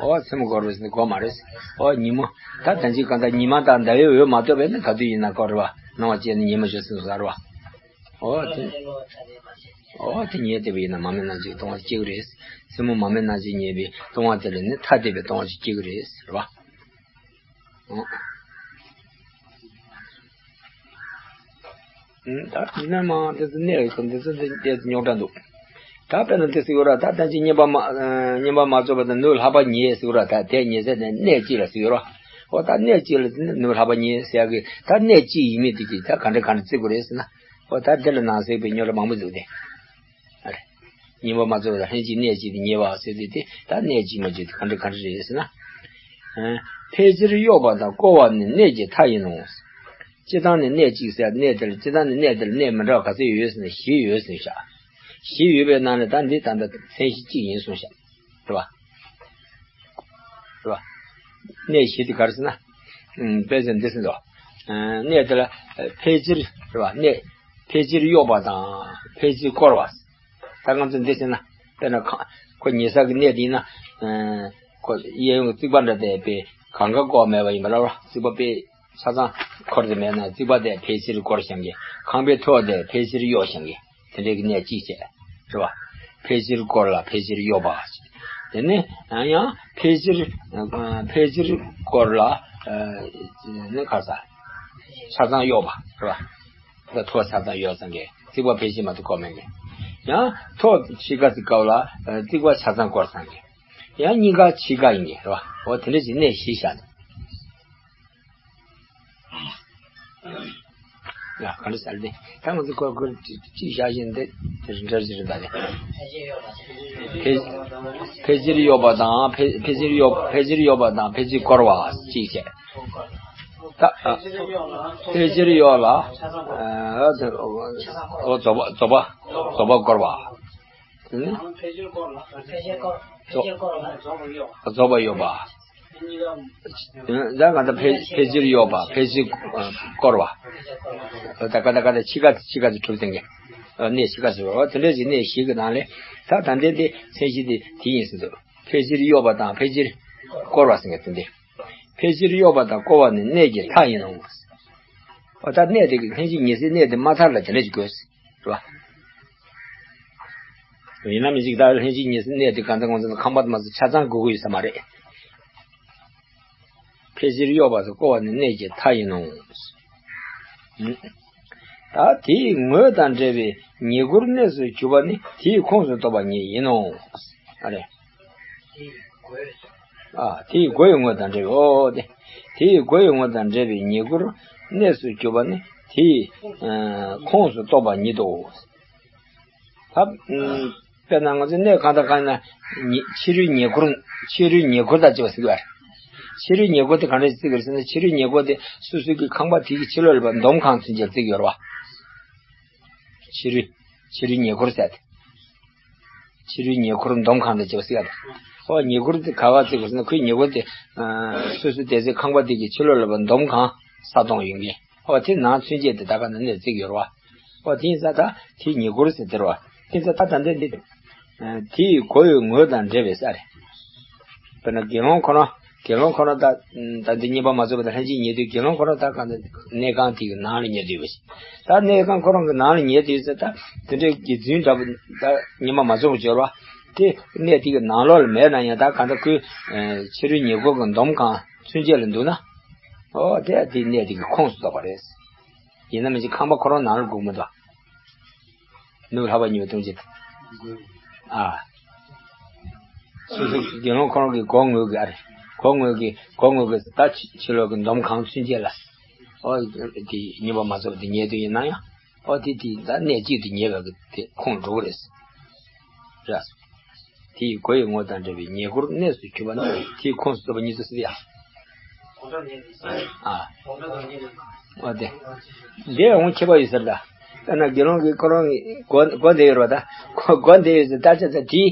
ཨོ་མཚན་མོ་འགོར་བས་ཟེར་ནས་གོ་མ་རེད། ཨོ་ཉིན་མོ། ད་ད་ཅི་གང་ལྟར་ཉི་མ་དང་ཟླ་བའི་འོད་མ་གཏོགས་པས་ནི་ག་དུས་ཡིན་ན་འགོར་བ་སྣང་བ་སྐྱེས་ནས་ཉིན་མོ་བྱོས་ཟེར་ཟེར་བ། ཨོ་དེ། ཨོ་དེ་ཉེ་དེ་བས་ཡིན་ན་མ་རྨོས་སྣང་བྱེད་ཀྱི་ལྟུང་བ་སྐྱེ་གི་རེད། མཚན་མོ་མ་རྨོས་སྣང་བྱེད་ཉེ་བའི་ལྟུང་བ་དེ་ལས་ནི་ཐ་དད་པའི་ལྟུང་བ་ཞིག་སྐྱེ་གི་རེད་ཟེར་བ། ཨང་། ད་ཡིན་ན་མ་འདི་ཚོ་གནས་ཡོད་ཀྱང་འདི་ཚོ་འདི་འདི་རྙོག་དྲ་འདུག་ད་དཔེར་ན་འདི་ཟེར་ཡོད་ར། ད་ལྟ་ཅི་བསྙེན་པར་མ་བསྙེན་པར་མ་རྫོགས་པ་དང་ནུབ་ལྷག་པ་ཉེ་ཟེར་ཡོད་ར། ད་དེ་ཉེ་ཟེར་ནས་གནས་གཅིག་ལ་ཟེར་ཡོད་ར། འོ་ད་གནས་གཅིག་ལ་ཟེར་ནས་ནུབ་ལྷག་པ་ཉེ་ཟེར་ཡ་གི་ད་གནས་གཅིག་ཡིན་མིན་དེ་གི་ད་ག་འདྲ་ག་འདྲ་བརྩི་དགོས་རེད་ཟེར་ན། འོ་ད་འདི་ལ་ནང་གསེས་པའི་རྙོག་དྲ་མང་པོ་འདུག་སྟེ། ཨ་རེ། བསྙེན་པར་མ་རྫོགས་པ་དང་ལྷན་ཅིག་གནས་གཅིག་ཏུ་ཉེ་བ་ཟེར་དུས་དེ་ད་གནས་གཅིག་མ་གཅིག་ཏུ་ག་འདྲ་ག་འདྲ་རེད་ཟེར་ན། ཨ། ཕལ་ཆེར་གཡོགས་པ་དང་བསྐོར་བ་ནི་གནས་ཀྱི་མཐའ་ཡིན་ནོ། སྤྱིར་བཏང་ནི་གནས་གཅིག་ཟེར་གནས་དེར་སྤྱིར་བཏང་ནི་གནས་དེར་གནས་མི་འདྲ་བ་ག་ཚོད་ཡོད་ཟེར་ན་བཞི་ཡོད་ཟེར་ཤག་བཞི་ཡོད་པའི་ནང་ནས་ད་འདི་ད་ལྟ་མཚན་གཞི་གཅིག་ཡིན་གསུངས་ཤག་རེད་བ། རེད་བ། གནས་བཞི་དེ་ག་རེ་ཟེར་ན། ཨུམ། དཔེ་ཆ་འདི་ཟེར་འདུག་ཨ། གནས་དེ་ལ་ཕལ་ཆེར་རེད་བ། གནས་ཕལ་ཆེར་གཡོགས་པ་དང་ཕལ་ཆེར་བསྐོར་བ། ད་ང་ཚོ་འདི་བྱས་ན་དཔེར་ན་ཁ་ཁོ་ཉལ་ས་གི་གནས་དེ་ཡིན་ན། ཨ། ཁོ་གཡས་གཡོན་རྩིག་པ་འདྲ་དེ་དཔེ་གང་ག་བསྐོར་མེད་པ་ཡིན་པ་ལ་རྩིག་པ་དཔེ་ཆ་ཚང་འཁོར་དེ་མེད་ན་རྩིག་པ་དེ་ཕལ་ཆེར་བསྐོར་བཞག་གི། ཁང་པའི་ཐོག་དེ་ཕལ་ཆེར་གཡོགས་བཞག་གི། དེ་འདྲའི་གི་གནས་གཅིག་བྱས། རེད་བ། ཕལ་ཆེར་བསྐོར་ལ་ཕལ་ཆེར་གཡོགས་པ། དེ་ནས་ཡང་ཕལ་ཆེར་ཕལ་ཆེར་བསྐོར་ལ་ནི་ག་ས་ཆ་ཚང་གཡོགས་པ་རེད་བ། ད་ཐོག་ཆ་ཚང་གཡོགས་ཚང་གི་རྩིག་པ་ཕལ་ཆེར་མ་གཏོགས་བསྐོར་མེད་གི། ཡང་ཐོག་ཕྱེད་ཀ་ཅིག་བཀབ་ལ་རྩིག་པ་ཆ་ཚང་བསྐོར་ཚང་གི། ཡང་གཉིས་ཀ་ཕྱེད་ཀ་ཡིན་གི་རེད་བ། འོ་དེ་འདྲ་ཞིག་གནས་བཞི་བཞག་ནས། ཡ་ག་འདྲ་ཟེར་ཏེ་ད་ང་ཚོ་ཁོ་ཁོ་གཅིག་བཞག་བཞིན་དེ་དེ་རིང་འདྲ་ཞིག་རེད་ད་དེ། ཕལ་ཕལ་ཆེར་གཡོགས་པ་དང་ཕལ་ཕལ་ཆེར་གཡོགས་ཕལ་ཆེར་གཡོགས་པ་དང་ཕལ་ཆེར་བསྐོར་བ་གཅིག་བྱས། ད་ཨ། ཕལ་ཆེར་གཡོགས་ལ་ཨ་རྫོགས་པ་རྫོགས་པ་རྫོགས་པ་བསྐོར་བ། ཕལ་ཆེར་བསྐོར་ལ་ཕལ་ཆེར་བསྐོར་ཕལ་ཆེར་བསྐོར་ལ་རྫོགས་པ་གཡོགས། རྫོགས་པ་གཡོགས་པ། ད་ག་ད་ཕལ་ཕལ་ཆེར་གཡོགས་པ་ཕལ་ཆེར་བསྐོར་བ། ད་ག་ད་ག་ད་ཕྱེད་ཀ་ཕྱེད་ཀ་ཅིག་གྲུབ་ཟིན་གི། གནས་ཕྱེད་ཀ་ཅིག་རེད་བ། དེ་འདྲ་ཞིག་གནས་བཞི་གི་ནང་ལས་ད་ད་འདི་འདི་མཚན་གཞི་འདི་དེ་ཡིན་ཟིན་འདུག་ཕལ་ཆེར་གཡོགས་པ་དང་ཕལ་ཆེར་བསྐོར་བ་ཟེར་མཁན་དེ་འདི། ཕལ་ཆེར་གཡོགས་པ་དང་བསྐོར་བ་ནི་གནས་ཀྱི་མཐའ་ཡིན་ནོ། འོ་ད་གནས་དེ་གི་ལྷན་ཅིག་ཉེ་སའི་གནས་དེ་མ་ཐར་ལ་དེ་འདྲ་ཞིག་དགོས། རེད་བ། ཡིན་ན་མི་ཞིག་ད་ལྷན་ཅིག་ཉེ་སའི་གནས་དེ་གང་ཚང་གང་ཚང་ཁང་པ་དུ་མ་ཟད་ཆ་ཚང་དགོས་ཀྱི་ཡོད་ས་མ་རེད། ཕལ་ཆེར་གཡོགས་པ་དང་བསྐོར་བ་ནི་གནས་ཀྱི་མཐའ་ཡིན་ནོ། ད་དེའི་ངོས་དང་འབྲེལ་བའི་ཉེ་སྐོར་གནས་སུ་གྱུར་པ་ནི་དེའི་ཁོངས་སུ་གཏོགས་པ་ཉིད་ཡིན་ནོ། ཨ་རེ། ཨ། དེའི་སྒོ་ཡི་ངོས་དང་འབྲེལ་བའི། ཨོ་དེ། དེའི་སྒོ་ཡི་ངོས་དང་འབྲེལ་བའི་ཉེ་སྐོར་གནས་སུ་གྱུར་པ་ནི་དེའི་ཁོངས་སུ་གཏོགས་པ་ཉིད་དོ། ད། དཔེར་ན་ང་ཚོ་གནས་གང་དང་གང་ན་ཕྱི་རོལ་ཉེ་འཁོར། ཕྱི་རོལ་ཉེ་འཁོར་དང་བཅས་པ་ཟེར་གྱི་ཡོད་རེད། ཕྱི་རོལ་ཉེ་འཁོར་དེ་ག་འདྲ་ཞིག་བརྩི་གི་རེད་ཟེར་ན། ཕྱི་རོལ་ཉེ་འཁོར་དེ་སོ་སོའི་གི་ཁང་པ་དེ་གི་ཕྱི་ལོགས་ལ་འདོམ་ཁང་ཚུན་ཆད་བརྩི་གི་ཡོད་རེད་བ། ཕྱི་རོལ། ཕྱི་རོལ་ཉེ་འཁོར་ཟེར་ཏེ། ཕྱི་རོལ་ཉེ་འཁོར་འདོམ་ཁང་དང་བཅས་པ་ཟེར་ཡ་དང་། ཨོ་ཉེ་འཁོར་དེ་ག་བ་བརྩི་གི་རེད་ཟེར་ན། ཁོའི་ཉེ་འཁོར་དེ་སོ་སོའི་སྡོད་སའི་ཁང་པ་དེ་གི་ཕྱི་ལོགས་ལ་འདོམ་ཁང་ས་སྟོང་ཡོད་མཁན། ཨོ་དེ་ནང་ཚུན་ཆད་དེ་ད་ག་ནས་གནས་བརྩི་གི་ཡོད་རེད་བ། ཨོ་དེ་ཡིན་ཙང་ད་དེ་ཉེ་འཁོར་ཟེར་དེ་རེད་བ། དེ་ཡིན་ཙང་ད་ད་འདི་འདི། དེའི་སྒོ་ཡི་ངོས་དང་འབྲེལ་བའི་ས་རེད། དཔེར་ན་དགེ་སློང་ཁོ་རང་། དགེ་སློང་ཁོ་རང་ད། ད་འདི་རྙེད་པ་མ་ཚོལ་བ་དང་ལྷན་ཅིག་ཉལ་དུས་དགེ་སློང་ཁོ་རང་ད་གང་ལྟར་གནས་ཁང་དེ་གི་ནང་ལ་ཉལ་དུས་བ་ཞིག་ད་གནས་ཁང་ཁོ་རང་གི་ནང་ལ་ཉལ་དུས་ཙང་ད་དེ་འདྲའི་དགེ་བཙུན་འདྲ་པོ་ད་རྙེད་པ་མ་ཚོལ་བ་འབྱོར་བ། དེ་གནས་དེ་གི་ནང་ལོགས་ལ་མེད་ན་ཡང་ད་གང་ལྟར་ཁོའི་ཕྱི་རོལ་ཉེ་འཁོར་གྱི་འདོམ་ཁང་ཚུན་ཆད་ལ་འདུག་ན། ཨོ་དེ་དེ་གནས་དེ་གི་ཁོངས་སུ་གཏོགས་པ་རེད། ཡིན་ན་མིན་ཅི་ཁང་པ་ཁོ་རང་ནང་ལ་སྒུག་མི་འདུག་ནུབ་ལྷག་པ་གཉིས་པ་ལྟུང་བྱེད། ཨ། སོ་སོ་དགེ་སློང་ཁོ་རང་གི་སྒོ་ངོས་ཀྱི་ཨ་རེ། སྒོ་ངོས་ཀྱི་སྒོ་ངོས་ཀྱི་ད་ཕྱི་ཕྱི་ལོགས་ཀྱི་འདོམ་ཁང་ཚུན་ཆད་ལ། ཨོ་དེ་རྙེད་པ་མ་ཚོལ་བ་དེ་ཉལ་དུས་ཡིན་ན་ཡང་། ཨོ་དེ་དེ་ད་གནས་གཅིག་ཏུ་ཉལ་བའི་གི་དེ་ཁོངས་འགྲོ་གི་རེད། རེད། དེའི་སྒོ་ཡི་ངོས་དང་འབྲེལ་བའི་ཉེ་འཁོར་གནས་སུ་གྱུར་པ་ནི་དེའི་ཁོངས་སུ་གཏོགས་པ་ཉིད་དོ་ཟེར་ཡ། ཨ། འོ་དེ། འདི་འོང་ཁྱད་པར་ཡོད་ཟེར་ད། ད་ན་དགེ་སློང་གི་ཁོ་རང་གི་སྒོ་སྒོ་འདི་ཡོད་རེད་པ་ད། ཁོ་སྒོ་འདི་ཡོད་ཟེར་ད་ཆ་ད་དེའི་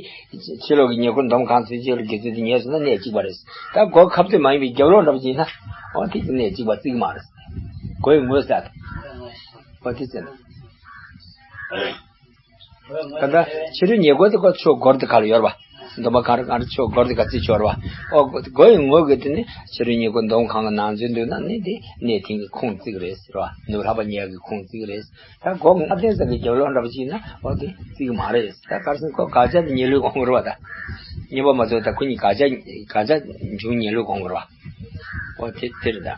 ཕྱི་ལོགས་ཀྱི་ཉེ་འཁོར་འདོམ་ཁང་ཚུན་ཆད་ལ་དགེ་ཚུལ་དེ་ཉལ་སོང་ན་གནས་གཅིག་པ་རེད། ད་སྒོ་ཁ་ཐུག་མ་ཡིན་པའི་རྒྱབ་ལོགས་འདྲ་པོ་ཅིག་ཡིན་ན། འོ་དེ་གནས་གཅིག་པ་བརྩི་གི་མ་རེད། སྒོ་ཡི་ངོས་ཟེར་ད། འོ་དེ་ཟེར་ན། ད་ལྟ་ཕྱི་རོལ་ཉེ་འཁོར་དེ་ཁོ་ཕྱོགས་སྒོར་དེ་ག་ལ་ཡོད་རེད་པ། འདོམ་པ་གང་རེ་གང་རེ་ཕྱོགས་སྒོར་དེ་ག་རྩིས་ཆོག་རེད་པ། ཨོ་སྒོ་ཡི་ངོས་ཀྱི་དེ་ནི་ཕྱི་རོལ་ཉེ་འཁོར་འདོམ་ཁང་གི་ནང་ཚུད་འདུག་ན་ནི་དེ་གནས་དེང་གི་ཁོངས་བརྩི་གི་རེད་ཟེར་བ། ནུབ་ལྷག་པ་ཉལ་གི་ཁོངས་བརྩི་གི་རེད། ད་སྒོ་ལྔ་ལྡན་ས་གི་རྒྱབ་ལོགས་འདྲ་པོ་ཅིག་ན་ཨོ་དེ་བརྩི་གི་མ་རེད། ད་ག་རེ་ཟེར་ན་ཁོ་དགག་བྱ་དེ་ཉལ་ལུགས་གོང་གི་རེད་པ། ད་རྙེད་པ་མ་ཚོལ་ད་ཁོ་གཉིས་དགག་བྱ་དགག་བྱ་འབྱུང་ཉལ་ལུགས་གོང་གི་རེད་པ། ཨོ་དེ་དེ་རེད་ད།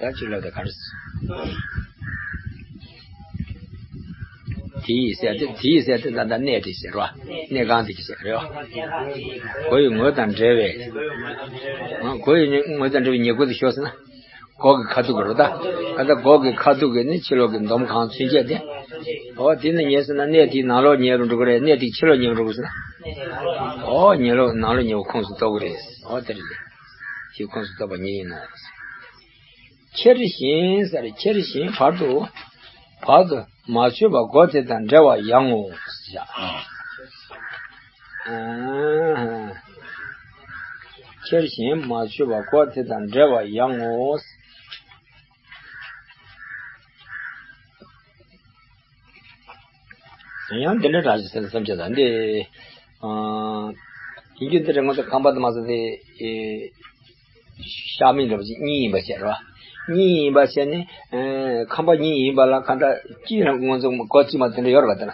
ད་ཅི་ལབ་དེ་ག་རེ། དེ་ཡིས་ཟེར་ཏེ་དེ་ཡིས་ཟེར་ཏེ་ད་ལྟ་གནས་དེ་ཟེར་བ། གནས་ཁང་དེ་ཟེར་རེད་བ། སྒོ་ཡི་ངོས་དང་འབྲེལ་བའི། སྒོ་ཡི་ངོས་དང་འབྲེལ་བའི་ཉེ་འཁོར་དེ་ཤོག་ཟེར་ན། སྒོ་གི་ཁ་ཐུག་གི་རེད་ད། ད་ལྟ་སྒོ་གི་ཁ་ཐུག་གི་ནི་ཕྱི་ལོགས་ཀྱི་འདོམ་ཁང་ཚུན་ཆད་དེ། ཨོ་དེ་ནི་ཉལ་ཟེར་ན་གནས་དེའི་ནང་ལོགས་ཉལ་རུ་འགྲོ་གི་རེད། གནས་དེའི་ཕྱི་ལོགས་ཉལ་རུ་འགྲོ་གི་ཟེར་ན། ཨོ་ཉལ་ལོགས་ནང་ལོགས་ཉལ་བ་ཁོངས་སུ་གཏོགས་གི་རེད། ཨོ་དེ་རེད། ཞེས་ཁོངས་སུ་གཏོགས་པ་ཉིད་ཡིན་ནོ། ཁྱེར་ཞིང་ཟེར། ཁྱེར་ཞིང་བར་དུ། བར་དུ་མ་ཆོད་པ་སྒོ་དེ་དང་འབྲེལ་བ་ཡང་ངོ་། ཁྱེར་ཞིང་མ་ཆོད་པ་སྒོ་དེ་དང་འབྲེལ་བ་ཡང་ངོ་། ཡང་འདི་འདྲ་དྲག་ཅིག་ཟེར་བསམ་བྱས་ད་འདི། ཨ། ཡིན་རྒྱུ་འདི་རེད། ང་ཚོ་ཁང་པ་དུ་མ་ཟེར་ཏེ། ཨེ། ཤག་མིག་འདྲ་པོ་ཅིག་གཉིས་ཡིན་པ་བྱས་རེད་བ། གཉིས་ཡིན་པ་བྱས་ནས། ཨེ། ཁང་པ་གཉིས་ཡིན་པ་ལ་གང་ལྟར་གཅིག་ལ་ང་ཚོ་སྒོ་གཅིག་མ་དེ་འདྲ་ཡོད་རེད་བ། དེ་ན་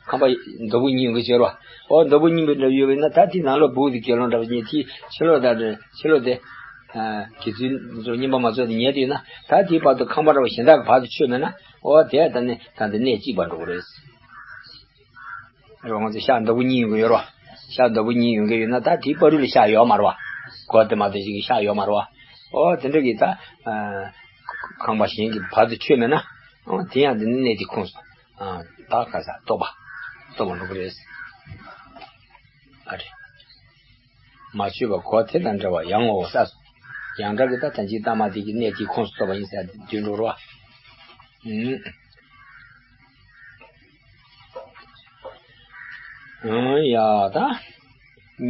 ཁང་པ་རྡོ་སྦུག་གཉིས་ཡོང་གི་བྱས་རེད་བ། ཨོ་རྡོ་སྦུག་གཉིས་པའི་འདྲ་ཡོད་པས་ན། ད་དེའི་ནང་ལོགས་སྦུག་དེ་དགེ་སློང་འདྲ་པོ་ཅིག་དེའི་ཕྱི་ལོགས་དང་ཕྱི་ལོགས་དེ། ཨ། དགེ་ཚུལ་ཚོ་རྙིང་པ་མ་ཚོགས་དེ་ཉལ་དུས་ན། ད་དེའི་བར་དུ་ཁང་པ་འདྲ་པོ་གཞན་དག་གི་བར་དུ་ཆོད་མེད་ན། ཨོ་དེ་ད་ནི་ད་འདི་གནས་གཅིག་པ་འགྲོ་གི་རེད། རེད་བ། ང་ཚོ་ཤག་རྡོ་སྦུག་གཉིས་ཡོང་གི་ཡོད་རེད་བ། ཤག་རྡོ་སྦུག་གཉིས་ཡོང་གི་ཡོད་ན་ད་དེའི་བར་རུ་ལ་ཤག་ཡོད་མ་རེད་བ། སྒོ་དེ་མ་གཏོགས་ཅིག་གི་ཤག་ཡོད་མ་རེད་བ། ཨོ་དེ་འདྲ་གི་ད། ཨ། ཁང་པ་གཞན་གྱི་བར་དུ་ཆོད་མེད་ན། ཨོ་དེ་ཡང་དེ་ནི་གནས་དེ་ཁོངས་སུ། ཨ། ད་ག་ས་གཏོགས་པ། གཏོགས་པ་འགྲོ་གི་རེད། ཨ་རེ། མ་ཆོད་པ་སྒོ་དེ་དང་འབྲེལ་བ་ཡང་ངོ་ཟེར། ཡང་སྒྲ་གི་ད་ད་ཅི་ལྟ་མ་དེ་གི་གནས་དེ་ཁོངས་སུ་གཏོགས་པ་ཡིན་ཟེར་དེ་འགྲོ་རེད་བ། ཨུམ། ཨང་ཡ་ད།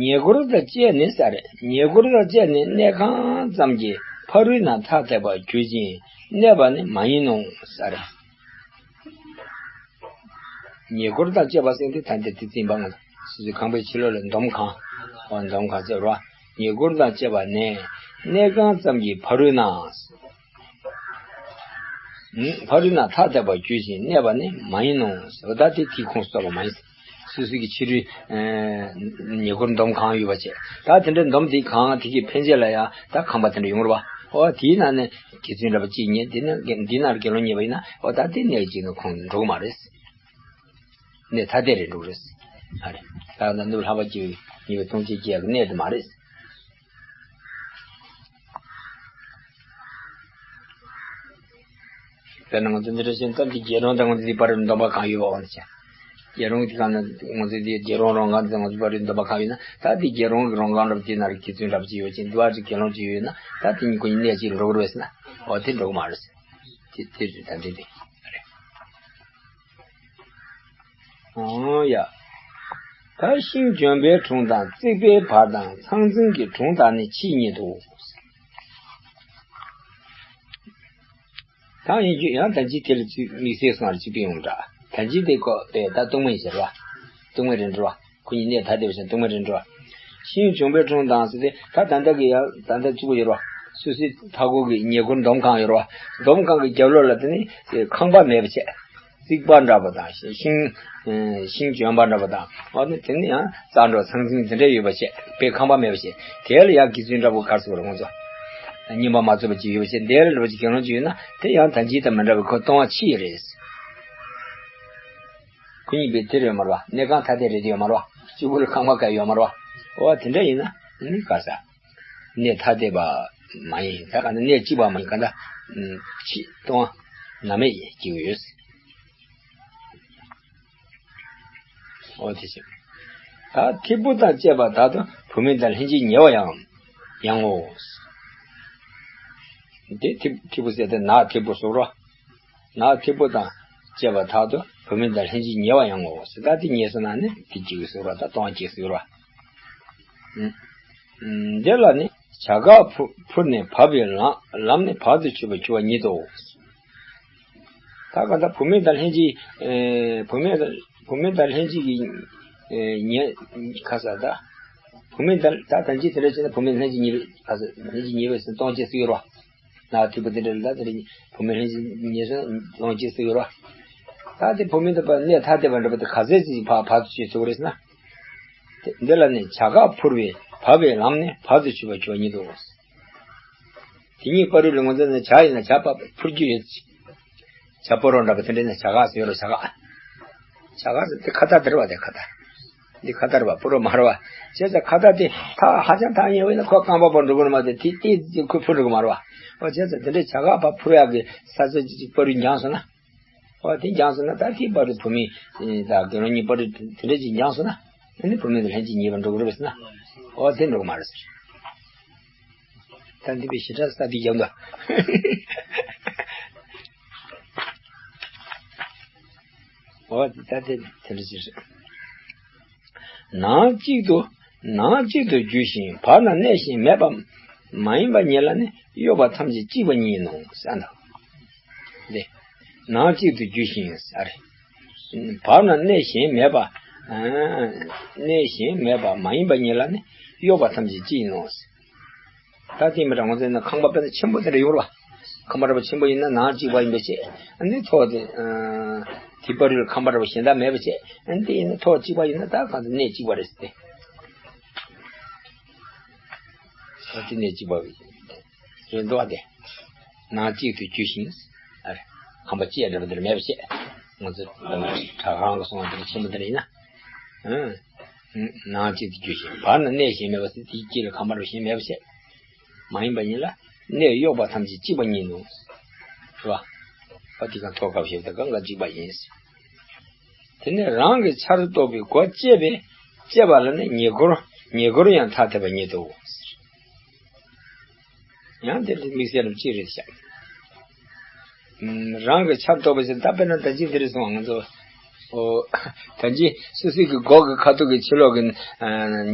ཉེ་འཁོར་དང་བཅས་ནས་ཟེར། ཉེ་འཁོར་དང་བཅས་ནས་གནས་ཁང་ཙམ་གྱི་ཕ་རོལ་ན་ཐ་དད་པར་གྱུར་ཅིང་གནས་པ་ནི་མ་ཡིན་ནོ་ཟེར། ཉེ་འཁོར་དང་བཅས་པ་ཟེར་དུས་ད་འདི་དེ་བརྩིས་པ་ང་ཚོ་སོ་སོའི་ཁང་པའི་ཕྱི་ལོགས་ལ་འདོམ་ཁང་། འོ་འདོམ་ཁང་ཟེར་བ། ཉེ་འཁོར་དང་བཅས་པ་ནས་གནས་ཁང་ཙམ་གྱི་ཕ་རོལ་ན། ཕ་རོལ་ན་ཐ་དད་པར་གྱུར་ཅིང་གནས་པ་ནི་མ་ཡིན་ནོ་ཟེར་བ། ད་དེ་དེའི་ཁོངས་སུ་གཏོགས་པ་མ་ཡིན། སོ་སོ་གི་ཕྱི་རོལ་ཉེ་འཁོར་འདོམ་གང་ཡོད་པ་བྱས། ད་དེ་འདྲའི་འདོམ་དེ་གང་དེ་གི་ཕན་ཆད་ལ་ཡང་ད་ཁང་པ་དེ་འདྲ་ཡོང་རེད་བ། ཨོ་དེའི་ནང་ནས་དགེ་ཚུལ་འདྲ་པོ་གཅིག་རྙེད། འདི་ན་འདི་ནར་དགེ་སློང་རྙེད་པ་ཡིན་ན་ཨོ་ད་དེ་གནས་གཅིག་ནས་ཁོང་འགྲོ་གི་མ་རེད། གནས་ཐ་དད་རེད་འགྲོ་གི་རེད། ཨ་རེད། ད་ལྟ་ནུབ་ལྷ་པ་སྐྱེ་བོའི་ཉེ་བའི་སྟོང་ཆེན་སྐྱེ་ཡག་གི་གནས་དེ་མ་རེད། དཔེར་ན་ང་ཚོ་འདི་འདྲ་བྱས་ན་ད་འདི་རྒྱལ་རོང་དང་ང་ཚོ་འདི་བར་སྡོམ་པ་གང་ཡོད་པ་འོང་ཟེར། རྒྱལ་རོང་གི་སྒང་ན་ང་ཚོ་འདི་རྒྱལ་རོང་རོང་སྒང་དང་ང་ཚོ་བར་སྡོམ་པ་གང་ཡོད་ན་ད་འདི་རྒྱལ་རོང་གི་རོང་སྒང་འདྲ་པོ་དེ་ན་རེ་དགེ་ཚུལ་འདྲ་པོ་ཅིག་ཡོད་ཅིང་འདི་བར་གྱི་དགེ་སློང་ཅིག་ཡོད་ན་ད་དེ་གཉིས་ཁོ་གཉིས་གནས་གཅིག་ལ་འགྲོ་གི་རེད་ཟེར་ན་ཨོ་དེ་འགྲོ་གི་མ་རེད་ཟེར། དེ་དེ་རེད། ད་འདི་འདི་རེད། ཨོ་ཡ། ད་ཤིང་ལྗོན་པའི་དྲུང་དང་རྩིག་པའི་བར་དང་ཚང་ཚིང་གི་དྲུང་དག་ནི་ཆེས་ཉེ་དོ། ད་ཡིན་རྒྱུ་ཡང་ད་ཅི་དེ་ལ་ཚུལ་དམིགས་བསལ་སོང་བར་ཅི་པི་ཡོང་འདྲ། ད་ཅི་དེ་ཀོ་དེ་ད་སྟོང་མེད་ཟེར་བ། སྟོང་མེད་རེད་འགྲོ་བ། ཁོ་གཉིས་གནས་ཐ་དད་པ་ཞིག་སྟོང་མེད་རེད་འགྲོ་བ། ཤིང་ལྗོན་པའི་དྲུང་དང་ཟེར་ཏེ་ད་ད་ལྟ་གི་ཡང་ད་ལྟ་གཅིག་པོ་ཡོད་རོ། སོ་སོའི་མཐའ་སྐོར་གྱི་ཉེ་འཁོར་འདོམ་གང་ཡོད་རོ། འདོམ་གང་གི་རྒྱབ་ལོགས་ལ་དེ་ནི་ཁང་པ་མེད་པ་བྱས། རྩིག་པ་འདྲ་པོ་དང་ཤིང་ཤིང་ལྗོན་པ་འདྲ་པོ་དང་ཨ་ནི་དེ་ནི་ཡང་རྩྭ་འགྲོ་ཚང་ཚིང་དེ་འདྲ་ཡོད་པ་བྱས་དཔེ་ཁང་པ་མེད་པ་བྱས་དེ་ལ་ཡང་དགེ་ཚུལ་འདྲ་པོ་གར་སོང་རོ་ང་ཚོ། རྙིང་པ་མ་ཚོགས་པ་ཅིག་ཡོད་པ་བྱས་དེ་ལ་འགྲོ་ཅིག་དགེ་སློང་ཅིག་ཡོད་ན་དེ་ཡང་ད་ཅི་ད་མི་འདྲ་བའི་ཁོ་སྟོང་བ་ཕྱི་ཡི་རེད། ཁོ་གཉིས་པའི་དེ་རེད་མ་རེད་བ། གནས་ཁང་ཐ་དད་རེད་དེ་ཡོད་མ་རེད་བ། གཅིག་པུ་ལ་ཁང་པ་ག་ཡོད་མ་རེད་བ། འོ་དེ་འདྲ་ཡིན་ན་ནི་ག་ས། གནས་ཐ་དད་པ་མ་ཡིན་ད་ག་ནི་གནས་གཅིག་པ་མ་ཡིན་ག་ད། ཕྱི་གཏོང་བ་ན་མེད་སྐྱེ་ཡོད། འོ་དེ་ཞིག་ད་ཐིབས་པོ་དང་བཅས་པ་དག་ཏུ་བུད་མེད་དང་ལྷན་ཅིག་ཉེ་བ་ཡང་ཡང་ངོ་། དེ་ཐིབས་ཐིབས་པོ་ཟེར་ཏེ་ནག་ཐིབས་པོ་སོགས་རོ། ནག་ཐིབས་པོ་དང་བཅས་པ་དག་ཏུ་བུད་མེད་དང་ལྷན་ཅིག་ཉེ་བ་ཡང་ངོ་ཟེར། ད་དེ་ཉེ་སོང་ན་ནི་དེ་གཅིག་ཟེར་བ་དང་སྟོང་གཅིག་ཟེར་བ། འདི་ལ་ནི་བྱ་གག་འཕུར་ནས་བབས་པའི་ལམ་ནི་བར་དུ་ཆོད་པར་གྱུར་པ་ཉིད་དོ། ད་ག་ད་བུད་མེད་དང་ལྷན་ཅིག་བུད་མེད་དང་བུད་མེད་དང་ལྷན་ཅིག་གི་ཉེ་ཁ་ས་ད་བུད་མེད་དང་ད་ད་ཅི་དེ་འདྲ་བྱས་ན་བུད་མེད་ལྷན་ཅིག་ཉེ་བའི་ཁ་ས་ལྷན་ཅིག་ཉེ་བའི་སྟོང་གཅིག་ཟེར་བ། ནག་ཐིབས་པོ་དེ་འདྲ་ལ་དེ་རིང་བུད་མེད་ལྷན་ཅིག་ཉེ་སོང་ལོང་ཅིག་ཟེར་ཡོད་ར། ད་དེ་བུད་མེད་དེ་པ་གནས་ཐ་དད་པ་འདྲ་པོ་དེ་ག་ཚད་ཅིག་བ་བར་དུ་ཆོད་ཟེར་བ་རེད་ཟེར་ན། དེ་འདི་ལ་ནི་བྱ་གག་འཕུར་བའི་བབས་པའི་ལམ་ནི་བར་དུ་ཆོད་པར་གྱུར་པ་ཉིད་དོ། དེ་གཉིས་བར་ལ་ང་ཚོ་ནི་བྱ་ཡིན་ན་བྱ་བབས་འཕུར་རྒྱུ་ཡོད། བྱ་སྤོ་རོག་འདྲ་པོ་དེ་འདྲ་ནི་བྱ་གག་ཟེར་ཡོད་ར་བྱ་གག་བྱ་གག་ཟེར་དེ་ཁ་བཏགས་དེ་རེད་བ། དེ་ཁ་བཏགས། འདི་ཁ་བཏགས་རེད་བ། སྤོ་རོག་མ་རེད་བ། བྱས་ཙང་ཁ་བཏགས་དེ་ཐག་ཧ་ཅང་ཐག་ཉེ་བས་ན་ཁོ་རྐང་པ་བར་འགྲོ་གི་རེད་མ་གཏོགས་དེ་ཏོག་ཙམ་ཁོ་འཕུར་འགྲོ་གི་མ་རེད་བ། འོ་བྱས་ཙང་དེ་འདྲའི་བྱ་གག་ཕར་འཕུར་ཡག་གི་ས་ཆ་ཅིག་བར་ལ་འགྱངས་སོང་ན། འོ་དེ་འགྱངས་སོང་ན་ད་དེ་བར་དུ་བུད་མེད་དང་དགེ་སློང་གཉིས་བར་དུ་དེ་འདྲ་ཅིག་འགྱངས་སོང་ན། ཨ་ནི་བུད་མེད་དང་ལྷན་ཅིག་ཉེ་བར་འགྲོ་གི་རེད་བས་ན། འོ་དེ་འགྲོ་གི་མ་རེད་ཟེར། ད་འདི་པའི་ཞེ་དྲག་ས་འདི་རྒྱབ་འདུག་འོ་ད་དེ་དེ་འདྲ་ཅིག་རེད། ནང་གཅིག་ཏུ་ནང་གཅིག་ཏུ་རྒྱུ་ཞིང་བར་ན་གནས་གཞན་མེད་པ་མ་ཡིན་པ་ཉིད་ལ་ནི་གཡོ་བ་ཐམས་ཅད་གཅིག་པ་ཉིད་ཡིན་ནོ་ཟེར་འདུག་འདི་ནང་གཅིག་ཏུ་རྒྱུ་ཞིང་ཟེར། བར་ན་གནས་གཞན་མེད་པ། གནས་གཞན་མེད་པ་མ་ཡིན་པ་ཉིད་ལ་ནི་གཡོ་བ་ཐམས་ཅད་གཅིག་ཡིན་ནོ་ཟེར། ད་དེ་མི་འདྲ་ང་ཚོ་ནི་ཁང་པ་དཔེར་ན་ཆེན་པོ་དེ་འདྲ་ཡོད་རེད་བ། ཁང་པ་འདྲ་པོ་ཆེན་པོ་ཡིན་ན་ནང་གཅིག་པ་ཡིན་པའི་ཕྱིར། ཨ་ནི་ཐོག་དེ་དེ་བར་ལ་ཁང་པ་འདྲ་པོ་གཞན་དག་མེད་པའི་ཕྱིར། ཨ་ནི་དེ་ཡིན་ན་ཐོག་གཅིག་པ་ཡིན་ན་ད་གང་དུ་གནས་གཅིག་པ་རེད་ཟེར་ཏེ། ད་དེ་གནས་གཅིག་པ་རེད་འདུག་བ། དེ་ནང་གཅིག་ཏུ་རྒྱུ་ཞིང་། ཨ་རེ། ཁང་པ་གཅིག་འདྲ་པོ་དེ་འདྲ་མེད་པའི་ཕྱིར། ང་ཚོ་གྲྭ་ཁང་གི་སོང་བ་དེ་འདྲ་ཆེན་པོ་དེ་འདྲ་ཡིན་ན། ཨང་། ནང་གཅིག་ཏུ་རྒྱུ་ཞིང་བར་ན་གནས་གཞན་མེད་པ་ཟེར་དེའི་དཀྱིལ་ལ་ཁང་པ་འདྲ་པོ་གཞན་མེད་པའི་ཕྱིར། མ་ཡིན་པ་ཉིད་ལ་གནས་གཡོ་བ་ཐམས་ཅད་གཅིག་པ་ཉིད་ནོ། རེད་བ། ཨ་དེ་གང་ཐོག་སྐབས་ཤིག་དང་གང་ག་གཅིག་པ་ཡིན། དེ་ནས་རང་གི་ཆར་གཏོགས་པའི་སྒོ་བཅད་པས་བཅད་པ་ལ་ནི་ཉེ་འཁོར་ཉེ་འཁོར་ཡང་ཐ་དད་པ་ཉིད་དོ། ཡང་དེ་ལ་དམིགས་བསལ་ལ་ཅི་རེད་བཤད། རང་གི་ཆར་གཏོགས་པ་ཞིག་ད་དཔེར་ན་ད་ཅི་འདིར་སོང་ང་ཚོ། ཨོ། ད་ཅི་སོ་སོའི་གི་སྒོ་གི་ཁ་ཐུག་གི་ཕྱི་ལོགས་ཀྱི་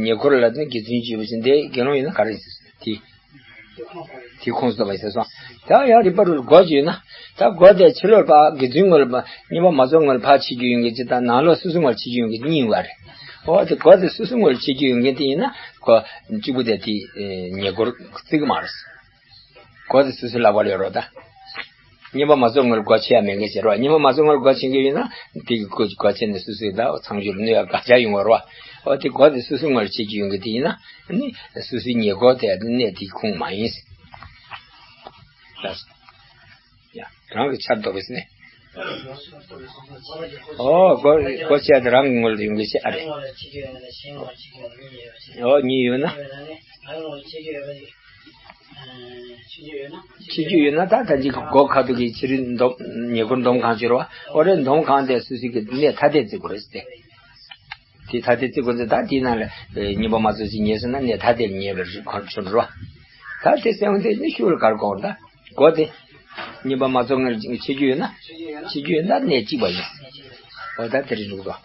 ཉེ་འཁོར་ལ་ནི་དགེ་ཚུལ་བྱེད་པ་ཞིག་འདི་དགེ་སློང་ཡིན་ན་ག་རེ་ཞིག་དེ། དེ་ཁོངས་སུ་བ་ཞེས་སོ། ད་ཡང་རིག་པ་རུ་སྒོ་ཅིག་ཡོད་ན། ད་སྒོ་དེ་ཕྱི་ལོགས་པ་དགེ་ཚུལ་ངོས་ལ་རྙིང་པ་མ་རྫོགས་ངོས་ལ་ཕར་ཕྱེ་རྒྱུ་ཡོང་གི་ཅིག་དང་ནང་ལོགས་སོ་སོ་ངོས་ལ་ཕྱེ་རྒྱུ་ཡོང་གི་གཉིས་ཡོད་རེད། འོ་དེ་སྒོ་དེ་སོ་སོ་ངོས་ལ་ཕྱེ་རྒྱུ་ཡོང་གི་དེ་ཡིན་ན་སྒོ་གཅིག་པུ་དེ་དེ་ཉེ་འཁོར་བརྩི་གི་མ་རེད། སྒོ་དེ་སོ་སོའི་ལག་པ་ལ་ཡོད་རོགས་ད། རྙིང་པ་མ་རྫོགས་ངོས་ལ་སྒོ་ཕྱེ་ཡ་མེད་མཁན་ཞིག་རེད་བ། རྙིང་པ་མ་རྫོགས་ངོས་ལ་སྒོ་ཕྱེ་གི་ཡོད་ན་དེ་གི་སྒོ་སྒོ་ཕྱེ་ནས་སོ་སོའི་ད་ཚང་ཞོར་གནོད་ཡ་དགག་བྱ་ཡོང་བ་རེད་བ། འོ་དེ་སྒོ་དེ་སོ་སོའི་ངོས་ལ་ཕྱེ་རྒྱུ་ཡོང་གི་དེ་ཡིན་ན་ནི་སོ་སོའི་ཉེ་འཁོར་དེ་གནས་དེའི་ཁོངས་མ་ཡིན། ཡ། རང་གི་ཆར་ལྡོག་པས་ཟེར་ནས། ཨོ། སྒོ་སྒོ་ཕྱེ་དེ་རང་གི་ངོ་ལ་ཡོང་གི་ཤེས་ཨ་རེད། ཨོ། གཉིས་ཡོད་ན། ཕྱི་རྒྱུ་ཡོད་ན་ད་ད་ཅིག་སྒོ་ཁ་ཐུག་གི་ཕྱི་རུ་འདོམ་ཉེ་འཁོར་འདོམ་གང་བྱེད་རོགས། ཨོ་རེད། འདོམ་གང་དེ་སུ་སུ་གི་གནས་ཐ་དད་བརྩི་དགོས་རེད་ཟེར་ཏེ། དེ་ཐ་དད་བརྩི་དགོས་ཟེར། ད་དེའི་ནང་ལ་གཉིས་པ་མ་ཚོགས་ཅིག་ཉེས་སོང་ན་གནས་ཐ་དད་ཉེས་པ་རེད་ཁོ་ཆོད་འགྲོ། ད་དེ་སེམས་དེ་ནི་ཤུགས་ལ་གར་གོ་ད། སྒོ་དེ་གཉིས་པ་མ་ཚོགས་ངེར་ཕྱི་རྒྱུ་ཡོད་ན། ཕྱི་རྒྱུ་ཡོད་ན་གནས་གཅིག་པ་ཡིན། ཨོ་ད་དེ་རེད་འདུག་དོ།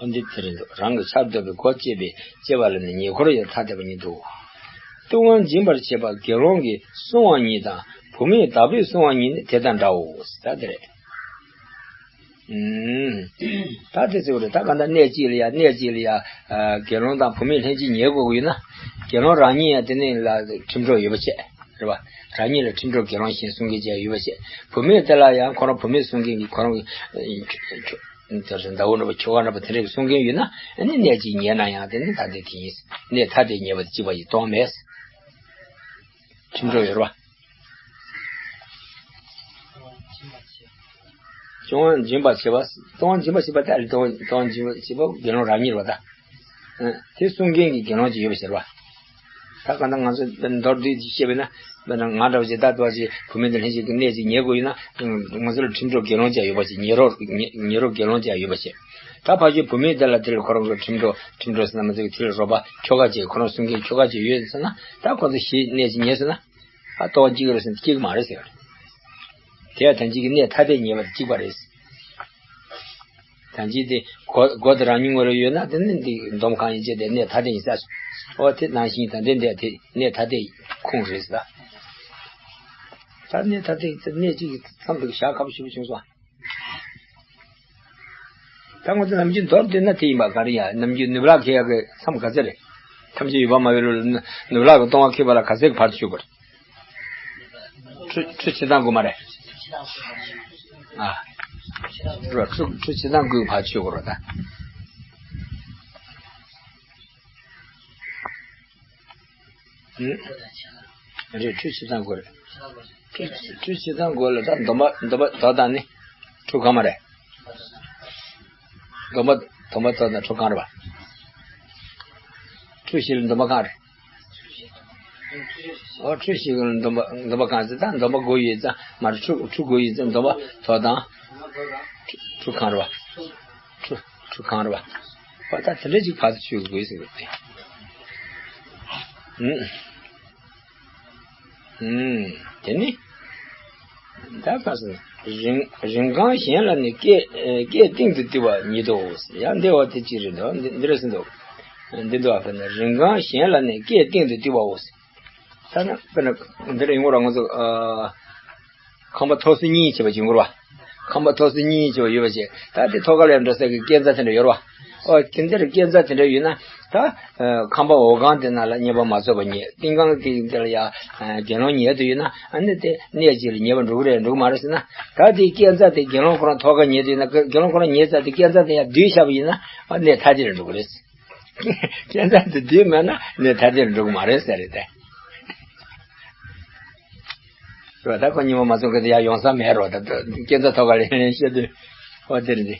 འོན་ཏེ་དེ་རེད་འདུག་རང་གི་ཆར་ལྡོག་པའི་སྒོ་ཕྱེ་བའི་ཕྱེ་བ་ལ་ནི་ཉེ་འཁོར་ཡང་ཐ་དད་པ་ཉིད་དོ། ལྟུང་བ་འབྱིན་པར་བྱེད་པ་དགེ་སློང་གིས་བསྲུང་བ་ཉིད་དང་བུད་མེད་བདག་པོས་བསྲུང་བ་ཉིད་ནི་དེ་དང་འདྲའོ། ད་དེ་རེད། ཨུམ། ད་དེ་ཚོ་རེད། ད་གང་ལྟར་གནས་གཅིག་ལ་ཡ་གནས་གཅིག་ལ་ཡ། ཨ། དགེ་སློང་དང་བུད་མེད་ལྷན་ཅིག་ཉལ་དགོས་ཀྱི་ཡོད་ན། དགེ་སློང་རང་ཉིད་ཡང་དེ་ནས་ལ་ཁྲིམས་གྲོགས་ཡོད་པ་བྱས། རེད་པ། རང་ཉིད་ལ་ཁྲིམས་གྲོགས་དགེ་སློང་གཞན་སྲུང་མཁན་ཅིག་ཡོད་པ་བྱས། བུད་མེད་དེ་ལ་ཡང་ཁོ་རང་བུད་མེད་སྲུང་མཁན་གྱི་ཁོ་རང་གི་ཨ། ཁྱོ་ཁྱོ་དེ་ཟླ་བོ་འདྲ་པོ་ཁྱོ་ག་འདྲ་པོ་དེ་འདྲ་གི་སྲུང་མཁན་ཡོད་ན་ཨ་ནི་གནས་གཅིག་ཉལ་ན་ཡང་དེ་ནི་ཐ་དད་དེ་ཡིན། གནས་ཐ་དད་ཉལ་བ་དེ་གཅིག་པ་ཡིན་གཏོང་མེད། ཁྲིམས་གྲོགས་ཡོད་རེད་པ། ལྟུང་བ་འབྱིན་པར་བྱེད་པ། ལྟུང་བ་འབྱིན་པར་བྱེད་པ་དེ་ལ་ལྟུང་བ་ལྟུང་བ་འབྱིན་པར་བྱེད་པ་དགེ་སློང་རང་ཉིད་རེད་པ་ད། ཨ། དེ་སྲུང་མཁན་གྱི་དགེ་སློང་ཅིག་ཡོད་པ་ཟེར་བ། ད་གང་ལྟར་ང་ཚོ་མདོར་བསྡུས་ཀྱིས་བཤད་པས་ན། དཔེར་ན་ང་འདྲ་བ་ཞིག་ད་ལྟ་བ་ཞིག་བུད་མེད་དང་ལྷན་ཅིག་གི་གནས་ཅིག་ཉལ་དགོས་ཡོད་ན། ང་ཚོ་ལ་ཁྲིམས་གྲོགས་དགེ་སློང་ཅིག་ཡོད་པ་ཞིག་ཉལ་རོགས་ཉལ་ཉལ་རོགས་དགེ་སློང་ཅིག་ཡོད་པ་ཞིག་ད་ཕ་ཆོས་བུད་མེད་དེ་ལ་དེ་ལ་ཁོ་རང་ཚོ་ཁྲིམས་གྲོགས་ཁྲིམས་གྲོགས་ཟེར་ན་མི་ཚོ་གི་དེ་ལ་རོགས་པ་ཁྱོ་ག་ཅིག་ཁོ་རང་སྲུང་མཁན་ཁྱོ་ག་ཅིག་ཡོད་ཟེར་ན། ད་ཁོ་ཚོ་བཞི་གནས་ཅིག་ཉལ་ཟེར་ན། ཨ། ལྟུང་བ་གཅིག་རེད་ཟེར་ན་གཅིག་མ་རེད་ཟེར་བ་རེད། དེ་ཡང་ཐམས་ཅད་ཀྱི་གནས་ཐ་དད་ཉེ་བར་གཅིག་པ་རེད། ཐམས་ཅད་དེ་སྒོ་སྒོ་དེ་རང་ཉིད་ངོ་ལ་ཡོད་ན་དེ་ནི་འདི་འདོམ་གང་ཡིན་ཅེས་དེ་གནས་ཐ་དད་ཡིན་ས་སོ། ཨོ་དེ་ནང་བཞིན་ད་ལྟའི་འདི་དེ་གནས་ཐ་དད་ཁུངས་རེད་ཟེར། ད་གནས་ཐ་དད་གནས་གཅིག་གི་མཚམས་དེ་བཞག་ཁག་པོ་ཞེ་པོ་བྱུང་སོང་། ད་ང་ཚོ་ནམ་རྒྱུན་མདོར་བསྡུས་ན་དེ་ཡིན་པ་ག་རེ་ཡ། ནམ་རྒྱུན་ནུབ་ལག་ཁེལ་ཡག་གི་མཚམས་ག་ཚད་རེད། ཐམས་ཅད་ཡོད་པ་མ་ཡོད་ལ་ནུབ་ལག་གི་ལྟུང་བ་ཁེལ་བ་ལ་ག་ཚད་ཀྱི་བར་དུ་བཅུག་པ་རེད། ཁྲུ་ཁྲུ་ཕྱེད་དང་དགུ་མ་རེད། ཨ། ཁྲུ་ཁྲུ་ཁྲུ་ཕྱེད་དང་དགུའི་བར་དུ་བཅུག་པ་རེད་ད། ཨུ། རེད། ཁྲུ་ཕྱེད་དང་དགུ་རེད། ཁྲུ་ཁྲུ་ཕྱེད་དང་དགུ་ལ་ད་འདོམ་པ་འདོམ་པ་དོ་དང་ནི་ཁྲུ་གང་མ་རེད། འདོམ་པ་འདོམ་པ་དོ་དང་ཁྲུ་གང་རེད་པ། ཁྲུ་བཞི་ལ་འདོམ་པ་གང་རེད། ཨོ་ཁྲུ་བཞི་ལ་འདོམ་པ་འདོམ་པ་གང་ཟེར་ད་འདོམ་པ་དགུ་ཡོད་ཙང་མ་རེད། ཁྲུ་ཁྲུ་དགུ་ཡོད་ཙང་འདོམ་པ་དོ་དང་ཁྲུ་ཁྲུ་གང་རེད་པ། ཁྲུ་ཁྲུ་གང་རེད་པ། པ་ད་དེ་འདྲ་ཅིག་བར་དུ་ཆུད་དགོས་ཟེར་བ་རེད། ཨུམ། ཨུམ། དེ་ནི། ད་ག་ཟེར། རིམ་རིམ་གང་གཞན་ལ་ནི་སྐད་སྐད་སྟེང་དུ་བཏུད་པ་ཉིད་དོ། ཡང་འདི་བ་དེ་ཅི་རེད་འདུག་འདི་འདི་རེད་ཟེར་འདུག་འདི་འདུག་ཨ། དཔེར་ན་རིམ་གང་གཞན་ལ་ནི་སྐད་སྟེང་དུ་བཏུད་པའོ། ད་ནི་དཔེར་ན་འདི་རེད། ཡིན་ངོ་ར་ང་ཚོ་ཨ། ཁང་པ་ཐོག་སོ་གཉིས་བྱས་པ་ཅིག་ཡིན་ངོ་ར། ཁང་པ་ཐོག་སོ་གཉིས་བྱས་པ་ཡོད་པ་ཅིག་ད་དེ་ཐོག་ཁ་ལ་ཡང་འགྲོ་ས་གི་སྐས་འཛེག་དེ་འདྲ་ཡོད་ར། ཨོ་དེ་འདིར་སྐས་འཛེག་དེ་འདྲ་ཡོད་ན་ད། ཨ། ཁང་པ་འོག་ཁང་དེ་ནང་ལ་གཉེར་པ་མ་ཚོགས་པ་ཉལ། སྟེང་ཁང་གི་དེ་ལ་ཡ། ཨ། དགེ་སློང་ཉལ་དུ་ཡོད་ན་ཨ་ནི་དེ་གནས་གཅིག་ལ་ཉལ་བ་འགྲོ་གི་རེད་འགྲོ་གི་མ་རེད་ཟེར་ན། ད་དེ་སྐས་འཛེག་དེ་དགེ་སློང་ཁོ་རང་ཐོག་ཁ་ཉལ་དུ་ཡོད་ན་དགེ་སློང་ཁོ་རང་ཉལ་ས་དེ་སྐས་འཛེག་དེ་ཡ་བསྡུས་བཞག་པ་ཡིན་ན་ཨ་གནས་ཐ་དད་ལ་འགྲོ་གི་རེད། སྐས་འཛེག་དེ་བསྡུས་མེད་ན་གནས་ཐ་དད་ལ་འགྲོ་གི་མ་རེད་ཟེར་རེད་དེ། རེད་པ། ད་ཁོ་གཉིས་པ་མ་ཚོགས་གི་དེ་ཡ་ཡོང་ས་མེད་རོ། ད་སྐས་འཛེག་ཐོག་ཁ་ལ་ཡང་བཤད་དུས་ཨོ་དེ་རེད་དེ།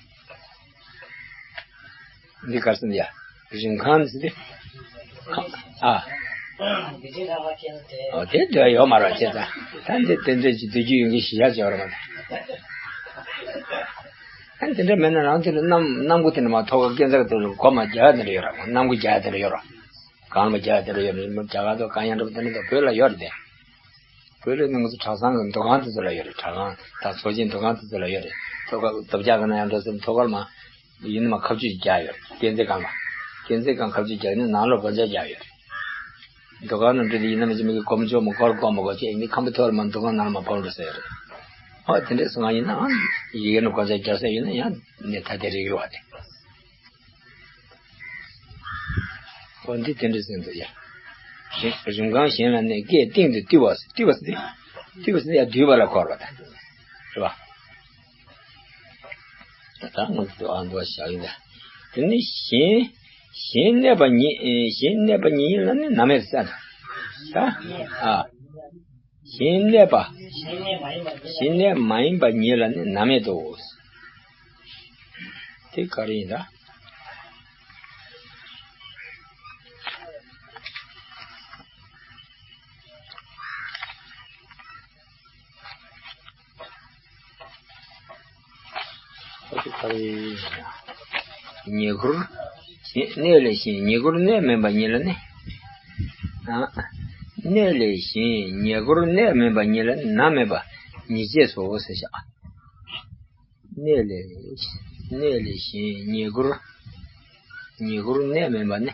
འདི་གར་སོང་ཡ། རིམ་ཁང་ཟེར་ཏེ། ཨ། འོ་དེ་འདོད་ཡོད་མ་རེད་བྱས་ཙང་། ད་འདི་དེ་འདྲ་ཅིག་འདོད་རྒྱུ་ཡོད་མཁན་ཞིག་ཡག་ཅིག་ཡོད་རེད་མ་གཏོགས། ཨ་དེ་འདྲ་མེད་ན་རང་དེ་ལ་གནམ་གནམ་སྒོ་དེ་འདྲ་མ་ཐོག་ཁ་སྐས་འཛེག་དེ་ལ་སྒོ་མ་རྒྱག་དེ་འདྲ་ཡོད་རེད། གནམ་སྒོ་རྒྱག་དེ་འདྲ་ཡོད་རེད། གང་ལ་རྒྱག་དེ་འདྲ་ཡོད་རེད། རྒྱ་གར་དུ་གང་ཡང་འགྲོ་དེ་འདྲ་དུ་བོད་ལ་ཡོད་རེད་དེ། བོད་ལ་ནི་ང་ཚོ་གྲྭ་ཚང་གི་འདུ་ཁང་དེ་ཚོ་ལ་ཡོད་རེད། གྲྭ་ཁང་དང་ཚོགས་ཆེན་འདུ་ཁང་དེ་ཚོ་ལ་ཡོད་རེད། ཐོག་ཁ་དུ་བྱ་གི་ན་ཡང་འགྲོ་སེམས་ཐོག་ཁར་མ། ཡིན་ན་མ་ཁ་གཅོད་ཅིག་རྒྱག་ཡོད་རེད། སྐས་འཛེག་སྒང་ལ། སྐས་འཛེག་སྒང་ཁ་གཅོད་རྒྱག་ནས་ནང་ལོགས་སྒོ་ལྕགས་རྒྱག་ཡོད་རེད། འདུ་ཁང་ནང་འགྲོ་དུས་ཡིན་ན་མ་ཅི་མི་གི་སྒོ་མོ་ཅོག་མོ་སྒོར་སྒོ་མོ་སྒོ་ཅེ་ཡིན་ནི་ཁང་པའི་ཐོག་ལ་མ་འདུ་ཁང་ནང་ལ་མ་ཕོག་འགྲོ་ས་ཡོད་རེད། ཨོ་དེ་འདྲས་སུ་ང་ཡིན་ནའང་ཡི་གེ་ནང་སྒོ་ལྕགས་རྒྱག་ས་ཡོད་ན་ཡང་ནས་ཐ་དད་རིག་རུ་བ་དེ། ཨོ་འདི་དེ་འདྲས་ཟེར་འདུག་ཡ། རིམ་རིམ་གང་གཞན་ལ་ནི་སྐད་སྟེང་དུ་བཏུད་པ་བཏུད་པ་ཟེར་ཏེ། བཏུད་པ་ཟེར་ཏེ་ཡ་བསྡུས་པ་ལ་གོ་བ་དང་། རེད་པ། ད་ང་ཚོ་ཨ་འདུག་བཞག་ཡིན་ད། དེ་ནི་གཞན་གཞན་གནས་པ་ཉིད་གཞན་གནས་པ་ཉིད་ལ་ནི་ན་མེད་ས་ད། ཨ། གཞན་གནས་པ། གཞན་གནས་མ་ཡིན་པ་ཉིད་ལ་ནི་ནམ་མེད་དོ། དེ་ག་རེ་ཡིན་ད། ཉེ་འཁོར་གནས་ལས་གཞན་ཉེ་འཁོར་གནས་མིན་པ་ཉིད་ལ་ནི། གནས་ལས་གཞན་ཉེ་འཁོར་གནས་མིན་པ་ཉིད་ལ་ནི་ནམ་མེད་པ་ཉིད་ཅེས་སོ་ཟེར་བཞག་གནས་ལས་གནས་ལས་གཞན་ཉེ་འཁོར་ཉེ་འཁོར་གནས་མིན་པ་ནི།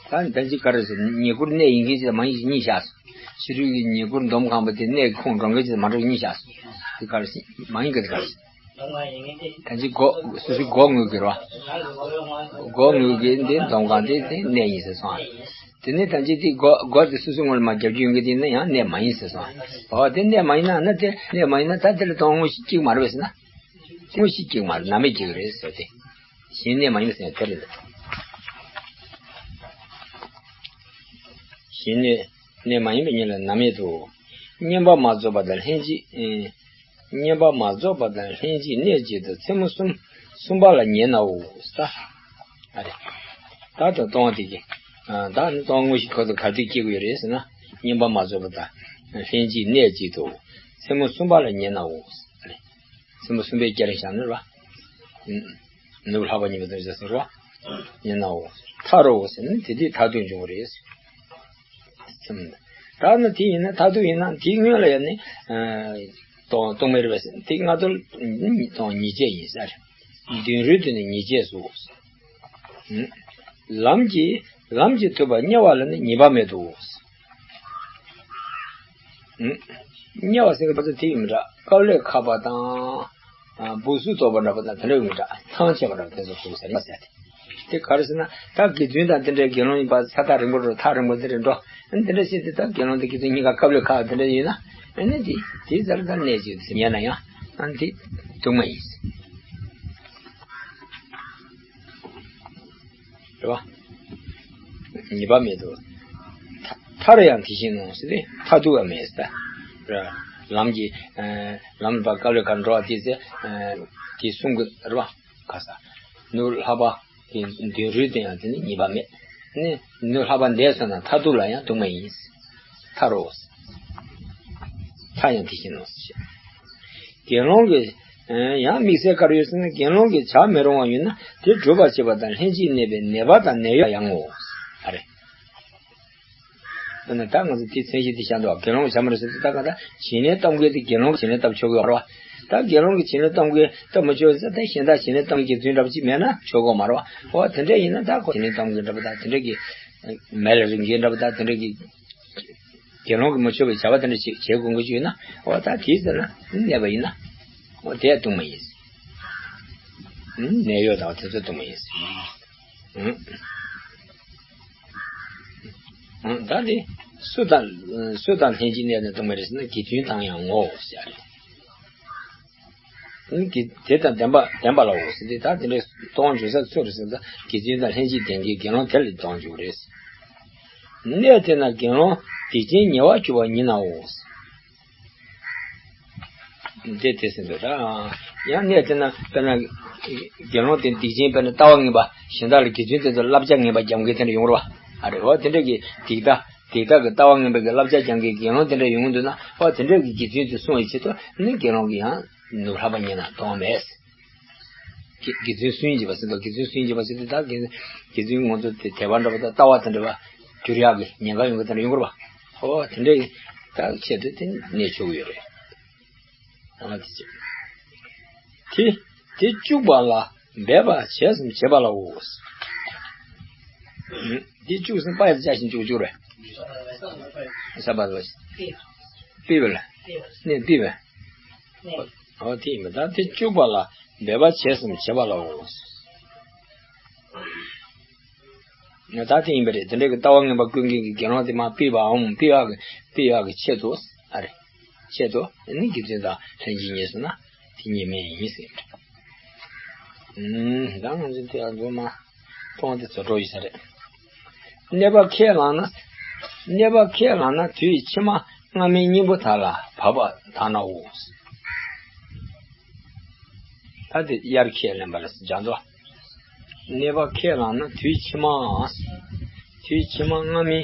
ད་ནི་ད་ཅི་ག་རེ་ཟེར་ཉེ་འཁོར་གནས་ཡིན་མཁན་ཅིག་དང་མ་ཡིན་ཅིག་གཉིས་བཞག་སོ། ཕྱི་རོལ་གྱི་ཉེ་འཁོར་འདོམ་གང་པོ་དེ་གནས་ཀྱི་ཁོངས་འགྲོ་མཁན་ཅིག་དང་མ་འགྲོ་མཁན་གཉིས་བཞག་སོ། དེ་ག་རེ་ཟེར་མ་ཡིན་ག་དེ་ག་རེ་ཟེར། ད་ཅི་སྒོ་སོ་སོའི་སྒོ་དངོས་ཀྱི་རོ། སྒོ་དངོས་ཀྱི་འདི་འདོམ་གང་དེ་དེ་གནས་ཡིན་ཟེར་སོང་། དེ་ནས་ད་ཅི་དེ་སྒོ་སྒོ་དེ་སོ་སོའི་ངོས་ལ་མ་རྒྱབ་རྒྱུ་ཡོད་མཁན་དེ་ཡིན་ན་ཡང་གནས་མ་ཡིན་ཟེར་སོང་། འོ་དེ་གནས་མ་ཡིན་ན་ན་དེ་གནས་མ་ཡིན་ན་ད་དེ་ལ་དོན་དངོས་གཞི་གཅིག་མ་རེད་པས་ཟེར་ན། དངོས་གཞི་གཅིག་མ་རེད་ནམ་མེད་གཅིག་རེད་ཟེར་ཏེ། གཞན་གནས་མ་ཡིན་ཟེར་དེ་རེད། གཞན་གནས་གནས་མ་ཡིན་པ་ཉིད་ལ་ནམ་མེད་དོ། བསྙེན་པ་མ་རྫོགས་པ་དང་ལྷན་ཅིག་ཨེ། བསྙེན་པ་མ་རྫོགས་པ་དང་ལྷན་ཅིག་གནས་གཅིག་ཏུ་མཚན་མོ་གསུམ་གསུམ་པ་ལ་ཉལ་ནའོ། ས། ཨ་རེ། ད་དང་གཏོང་བ་དེ་གི་ཨ་ད་ནི་གཏོང་དངོས་གཞི་ཁོ་ཚོ་ག་དུས་སྐྱེ་དགོས་རེད་ཟེར་ན། བསྙེན་པ་མ་རྫོགས་པ་དང་ལྷན་ཅིག་གནས་གཅིག་ཏུ་མཚན་མོ་གསུམ་པ་ལ་ཉལ་ནའོ། ཨ་རེ། མཚན་མོ་གསུམ་པའི་སྐྱ་རེངས་བཞག་ནི་རེད་པ། ནུབ་ལྷག་པ་གཉིས་པ་དང་བཞག་ཟེར་རོ། ཉལ་ནའོ། ཐར་རོ་ཟེར་ན་དེ་དུས་མཐར་ཐུག་འབྱུང་བ་རེད། ད་ནི་དེ་ཡིན་ན་མཐར་ཐུག་ཡིན་ན་དེའི་སྔོན་ལ་ཡང་ནི་ཨ་གཏོང་གཏོང་མེད་རེད་པས། དེ་སྔ་དོར་གཏོང་ཉེས་བྱས་ཡིན་ས་རེད། མདུན་རོལ་དུ་ནི་ཉེས་བྱས་སུ། ལམ་གྱི་ལམ་གྱི་ཐུབ་པ་དམྱལ་བ་ལ་ནི་ཉེས་པ་མེད་དོ། དམྱལ་བ་ཟེར་གྱི་ཕ་ཚོ་དེ་ཡིན་མི་འདྲ། དཀའ་ལས་ཁག་པ་དང་། ཨ་སྦུག་སུ་དོག་པ་འདྲ་པོ་དང་དེ་འདྲ་ཡོད་མི་འདྲ། ཐང་ཆད་པ་འདྲ་པོ་དེ་ཚོ་ཁུག་ས་རེད་ཟེར་ཏེ། དེ་ག་རེ་ཟེར་ན་ད་དགེ་འདུན་དང་དེ་འདྲའི་དགེ་སློང་ཡིན་པ་ས་ཐག་རིང་པོ་རུ་ཐག་རིང་པོ་དེ་འདྲ་འགྲོ། ཨ་ནི་དེ་འདྲ་བྱས་ཏེ་ད་དགེ་སློང་དེ་དགེ་འདུན་གཉིས་ཀ་དཀའ་ལས་ཁག་དེ་འདྲ་ཡིན་ན། ཨ་ནི་དེ་དེའི་རྩ་ལ་ད་གནས་གཅིག་ཏུ་ཉལ་ན་ཡང་ཨ་ནི་དེ་སྡུག་བསྔལ་ཡིན། རེད་བ། ཉེས་པ་མེད་དོ། ཐ་ཐར་ཡང་དེ་བཞིན་ནོ་ཟེར་ཏེ་མཐར་ཐུག་ཡང་མེད་ཟེར། ར། ལམ་གྱི་ཨ་ལམ་པ་དཀའ་ལས་ཁག་འགྲོ་བ་དེ་ཚེ་ཨ་དེ་གསུང་གི་རེད་བ། ག་ས། ནུབ་ལྷག་པ་དེ་མདུན་རོལ་དུ་ཡང་དེ་ནི་ཉེས་པ་མེད། ནི་ནུབ་ལྷག་པ་འདས་སོང་ན་མཐར་ཐུག་ལ་ཡང་སྡུག་བསྔལ་ཡིན། ཐར་རོ། ཐར་ཡང་དེ་བཞིན་ནོ་ཟེར། དགེ་སློང་གི་ཡང་དམིགས་བསལ་ག་རེ་ཡོད་ཟེར་ན། དགེ་སློང་གིས་བྱ་མི་རུང་བ་ཡོད་ན་དེ་སྒྲུབ་པར་བྱེད་པ་དང་ལྷན་ཅིག་གནས་པའི་ནད་པ་དང་ནད་གཡོག་ཡང་ངོ་། ཨ་རེ། ད་ནི་ད་ང་ཚོ་དེ་མཚན་གཞི་དེ་བཞག་འདུག་དགེ་སློང་གིས་བྱ་མི་རུང་ཟེར་དུས་ད་ག་ད་བྱིན་ལེན་གཏོང་མཁན་དེ་དགེ་སློང་གིས་བྱིན་ལེན་བཏབ་ཆོག་གི་ཡོད་རེད་བ། ད་དགེ་སློང་གིས་བྱིན་ལེན་གཏོང་མཁན་བཏབ་མི་ཆོག་ཟེར་ད་གཞན་དག་བྱིན་ལེན་གཏོང་མཁན་གྱི་རྫུན་འདྲ་པོ་ཅིག་མེད་ན་ཆོག་གི་མ་རེད་བ། འོ་དེ་འདྲ་ཡིན་ན་ད་ཁོ་བྱིན་ལེན་གཏོང་མཁན་འདྲ་པོ་ད་དེ་འདྲ་གི་མེ་ལ་རིང་མཁན་འདྲ་པོ་ད་དེ་འདྲ་གི་དགེ་སློང་གིས་མི་ཆོག་པའི་བྱ་བ་དེ་འདྲ་ཞིག་བྱེད་དགོས་མཁན་ཅིག་ཡོད་ན། འོ་ད་དེའི་ཚེ་ན་གནས་པ་ཡིན་ན། འོ་དེ་སྡུག་བསྔལ་ཡིན། ནད་གཡོག་དང་དེ་ཚོ་སྡུག་བསྔལ་ཡིན། ད་དེ་སུ་དང་སུ་དང་ལྷན་ཅིག་གནས་ན་སྡུག་བསྔལ་རེད་ཟེར་ན་དགེ་འདུན་དང་ཡང་ངོ་ཟེར་རེད། དེ་དང་ལྡན་པ་ལྡན་པ་ལའོ་ཟེར་ཏེ། ད་དེ་འདྲའི་གཏོང་འཇུག་ས་སུ་རེད་ཟེར་ན་དགེ་འདུན་དང་ལྷན་ཅིག་ལྡན་མཁན་དགེ་སློང་དེ་ལ་གཏོང་འཇུག་རེད། གནས་དེ་ན་དགེ་སློང་སྡིག་ཅན་ཉེ་བར་གྱུར་པ་ཉིད་ནའོ། འདི་དེ་ཟེར་འདུག་ད་ཡང་གནས་དེ་ན་དཔེར་ན་དགེ་སློང་དེ་སྡིག་ཅན་དཔེར་ན་ལྟ་བ་ངན་པ་གཞན་དག་ལ་དགེ་འདུན་དེ་ཚོ་བསླབ་བྱ་ངན་པ་རྒྱབ་མཁན་དེ་འདྲ་ཡོང་རེད་བ། ཨ་རེ་བ་དེ་འདྲ་གི་སྡིག་ད། དེ་དག་གི་ལྟ་བ་ངན་པའི་གི་བསླབ་བྱ་སྦྱང་མཁན་དགེ་སློང་དེ་འདྲ་ཡོང་གི་འདུག་ན། ཨོ་དེ་འདྲ་གི་དགེ་འདུན་དེ་སྲུང་བའི་ཆེད་དུ་ནི་དགེ་སློང་གིས་ཡང་ནུབ་ལྷག་པ་ཉལ་ན་གཏོང་བ་མེད། དགེ་དགེ་འདུན་སུན་འབྱིན་པ་ཟེར་དུས་དགེ་འདུན་སུན་འབྱིན་པ་ཟེར་དུས་ད་དགེ་དགེ་འདུན་ང་ཚོ་དེ་དད་པ་འདྲ་པོ་དང་ལྟ་བ་དེ་འདྲ་བ་འགྱུར་ཡག་གི་ཉེན་ཁ་ཡོང་གི་དེ་འདྲ་ཡོང་གི་རེད་བ། ཨོ་དེ་འདྲ་གི་ད་ཆེད་དུ་དེ་གནས་ཆོག་གི་ཡོད་རེད། ཨ་དེ་ཅི། དེ་དེ་བཅུག་པ་ལ་འབད་པ་བྱས་སམ་བྱེད་པ་ལའོ། དེ་བཅུག་སམ་པ་ཡ་ཅ་ཞིང་བཅུག་བཅུག་རེད། ས་པ་ལ་པི་བ་ལ་ནས་པི་བ། ཨོ་དེ་ཡིན་པ་ད་དེ་བཅུག་པ་ལ་འབད་པ་བྱས་སམ་བྱེད་པ་ལའོ། ད་དེ་ཡིན་པ་རེད། དེ་འདྲའི་གི་ལྟ་བ་ངན་པ་ཀུན་མཁྱེན་གྱི་དགེ་སློང་དེ་མ་པི་བའམ་པི་བ་གི་པི་བ་གི་ཆེད་དུ་ཨ་རེ། ཆེད་དུ་ནི་དགེ་འདུན་དང་ལྷན་ཅིག་གནས་སོང་ན་དེ་ཉེས་མེད་ཡིན་ཟེར། ཨུམ། ད་ང་ཚོ་དེ་ཨ་འགྲོ་མ་གཏོང་དེ་ཚོ་འགྲོ་ཡིན་ས་རེད། གནས་པ་ཁས་བླངས་ན། གནས་པ་ཁས་བླངས་ན་དུས་ཕྱི་མ་སྔ་མའི་སྙིང་པོ་དག་ལ་བབ་པ་དག་ནའོ། ད་དེ་དབྱར་ཁས་ལེན་པ་ལ་སྦྱར་འདུག་གནས་པ་ཁས་བླངས་ན་དུས་ཕྱི་མ། དུས་ཕྱི་མ་སྔ་མའི།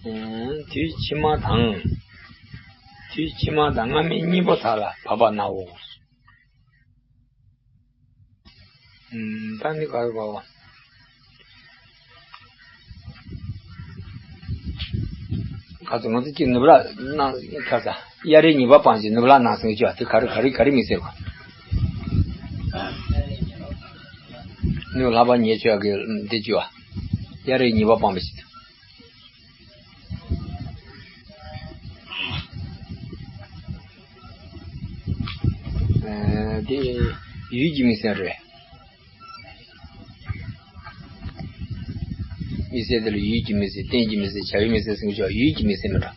ཨ། དུས་ཕྱི་མ་དང་། དུས་ཕྱི་མ་དང་སྔ་མའི་སྙིང་པོ་དག་ལ་བབ་པ་ནའོ། ཨ། ད་ནི་ག་རེ་གོ། ཁ་ཚོ་ང་ཚོ་གཅིག་ནུབ་ལ་གནང་ཁ་ཚ། དབྱར་རེས་གཉིས་པ་སྤངས་ཀྱི་ནུབ་ལ་གནང་སོང་གི་ཅོ། དེ་ག་རེ་ག་རེ་ག་རེ་མི་ཟེར་གོ། ནུབ་ལྷག་པ་ཉེས་ཆོག་གི་འདི་ཅོ། དབྱར་རེས་གཉིས་པ་སྤངས་པ་ཞིག་ཨ། དེ་ཡུལ་གྱི་མི་སེམས་རེད། མི་སེམས་དེ་ལ་ཡུལ་གྱི་མི་སེམས། རྟེན་གྱི་མི་སེམས། བྱ་བའི་མི་སེམས་ཟེར་གྱི་ཡོད། ཡུལ་གྱི་མི་སེམས་མི་འདྲ།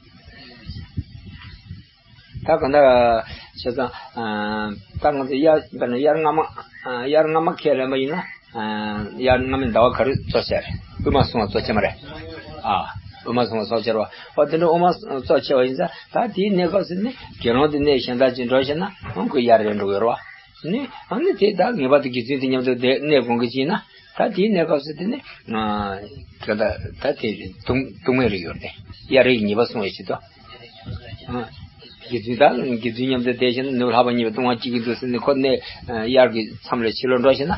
ད་གང་ལྟར་བྱས་ཙང་། ཨ། ད་ང་ཚོ་དབྱར། དཔེར་ན་དབྱར་སྔ་མ། ཨ། དབྱར་སྔ་མ་ཁས་ལེན་པ་ཡིན་ན། ཨ། དབྱར་སྔ་མའི་ཟླ་བ་ག་རེ་གཙོ་ཆེ་རེད། དབུས་མ་སོང་བ་གཙོ་ཆེ་མ་རེད། ཨ། དབུས་མ་སོང་བ་གཙོ་ཆེ་རེད་བ། འོ་དེ་འདྲ་དབུས་མ་གཙོ་ཆེ་བ་ཡིན་ཙང་ད་དེའི་གནས་སྐབས་སུ་ནི་དགེ་སློང་དེ་གནས་གཞན་དག་ཅིག་འགྲོ་ཤེ་ན་ཁོང་གི་དབྱར་རེད་འགྲོ་གི་རེད་བ། ནི་ཨ་ནི་དེ་ད་ངེས་པར་དུ་དགེ་ཚུལ་དེ་མཉམ་དུ་དེ་གནས་དགོངས་ཀྱི་ཅིག་ཡིན་ན། ད་དེའི་གནས་སྐབས་སུ་དེ་ནི། ཨ། ག་ད་ད་དེ་སྡུག་སྡུག་བསྔལ་རེ་ཡོད་རེད། དབྱར་རེས་ཀྱི་ཉེས་པ་སྲུང་བའི་ཆེད་དུ། ཨ། དགེ་ཚུལ་དང་དགེ་ཚུལ་མཉམ་དུ་བསྡད་བཞིན་ནུབ་ལྷག་པ་ཉེས་པའི་ལྟུང་བ་སྐྱེ་གི་འདུག་ཟེར་ནས་ཁོ་གནས། ཨ། དབྱར་གྱི་མཚམས་ལ་ཕྱི་ལོགས་འགྲོ་ཤེ་ན་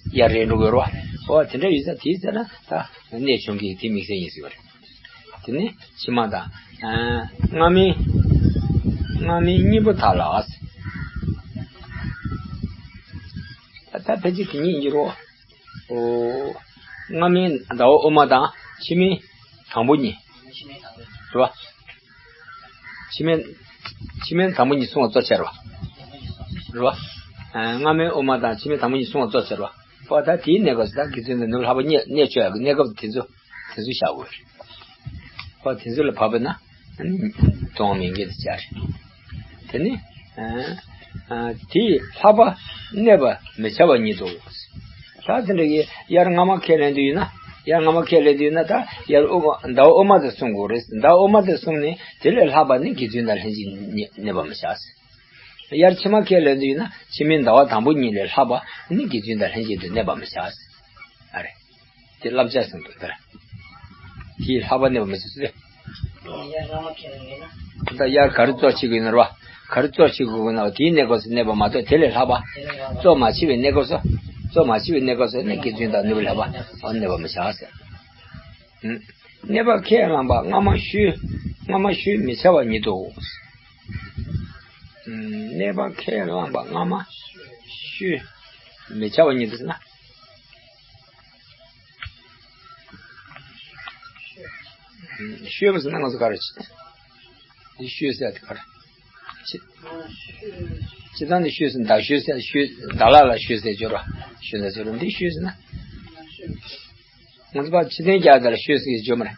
དབྱར་རེས་འགྲོ་དགོས་རེད་བ། འོ་དེ་འདྲ་ཡོད་ཙང་དེའི་ཚེ་ན་ད་གནས་ཆུང་གི་དེ་དམིགས་བསལ་ཡིན་ཟེར་བ་རེད། དེ་ནི་ཕྱི་མ་དང་། ཨ། སྔ་མའི། སྔ་མའི་སྙིང་པོ་དག་ལ། ད་ད་ཕལ་ཆེར་དེ་ཉིད་ཡིན་གྱི་རེད། ཨོ། སྔ་མའི་ཟླ་བ་དབུ་མ་དང་ཕྱི་མའི་དང་པོ་གཉིས། རེད་བ། ཕྱི་མའི། ཕྱི་མའི་དང་པོ་གཉིས་སྲུང་བ་གཙོ་ཆེ་རེད་བ། རེད་བ། ཨ། སྔ་མའི་དབུ་མ་དང་ཕྱི་མའི་དང་པོ་གཉིས་སྲུང་བ་གཙོ་ཆེ་རེད་བ། ཨོ་ད་དེའི་གནས་སྐབས་སུ་ད་དགེ་ཚུལ་འདི་ནུབ་ལྷག་པ་གནས་གནས་ཆོག་ཡག་གི་གནས་སྐབས་དེ་ཚོ། དེ་ཚོ་བཞག་དགོས་རེད། ཨོ་དེ་ཚོ་ལ་བབས་པས་ན། ཨ་ནི་ལྟུང་བ་མེད་མཁན་དེ་ཆགས་རེད། དེ་ནི། ཨ། ཨ། དེས་ལྷག་པ་གནས་པ་མི་བྱ་བ་ཉིད་དོ། ད་དེ་འདྲ་གི་དབྱར་སྔ་མ་ཁས་ལེན་དུས་ཡིན་ན། དབྱར་སྔ་མ་ཁས་ལེན་དུས་ཡིན་ན་ད་དབྱར་དབུ་མ་ཟླ་བ་དབུ་མ་དེ་སྲུང་དགོས་རེད། ཟླ་བ་དབུ་མ་དེ་སྲུང་ནས་དེ་ལས་ལྷག་པ་ནི་དགེ་ཚུལ་དང་ལྷན་ཅིག་གནས་པ་མི་བྱ། དབྱར་ཕྱི་མ་ཁས་ལེན་དུས་ཡིན་ན་ཕྱི་མའི་ཟླ་བ་དང་པོ་གཉིས་ལས་ལྷག་པ་ནི་དགེ་ཚུལ་དང་ལྷན་ཅིག་ཏུ་གནས་པ་མི་བྱ། ཨ་རེ། དེ་བསླབ་བྱ་ཟིན་འདུག་དེར། དེའི་ལྷག་པ་གནས་པ་མི་བྱ་ཟེར། ད་དབྱར་ག་རེ་གཙོ་ཆེ་གི་ཡིན་ན་རེད་བ། ག་རེ་གཙོ་ཆེ་གི་ཡིན་ན་དེའི་གནས་སྐབས་སུ་གནས་པ་མ་གཏོགས་དེ་ལས་ལྷག་པ། གཙོ་མ་ཆེ་བའི་གནས་སྐབས་སུ། གཙོ་མ་ཆེ་བའི་གནས་སྐབས་སུ་ནི་དགེ་ཚུལ་དང་ནུབ་པའི་ལྷག་པ་གནས་པ་མི་བྱ་ཟེར། གནས་པ་ཁས་བླངས་པ་སྔ་མ་ཞུས། སྔ་མ་ཞུས་མི་བྱ་བ་ཉིད་དོ། གནས་པ་ཁས་བླངས་པ་སྔ་མ་ཞུས་མི་བྱ་བ་ཉིད་དོ་ཟེར་ན། ཞུས་པ་ཟེར་ན་ང་ཚོ་ག་རེ་བྱེད། འདི་ཞུས་ཟེར་དེ་ག་རེ། ཕྱི། ཕྱི་ཐང་འདི་ཞུས་ཟེར་ན་བདག་ཞུས་ཟེར་ཞུས་བདག་ལ་ལ་ཞུས་ཟེར་སྦྱོར་བ། ཞུས་ཟེར་སྦྱོར་བ་འདི་ཞུས་ཟེར་ན། ང་ཚོ་ཕར་ཕྱི་དོན་རྒྱག་དེ་ལ་ཤོད་ཟེར་གྱི་ཡོད་མ་རེད།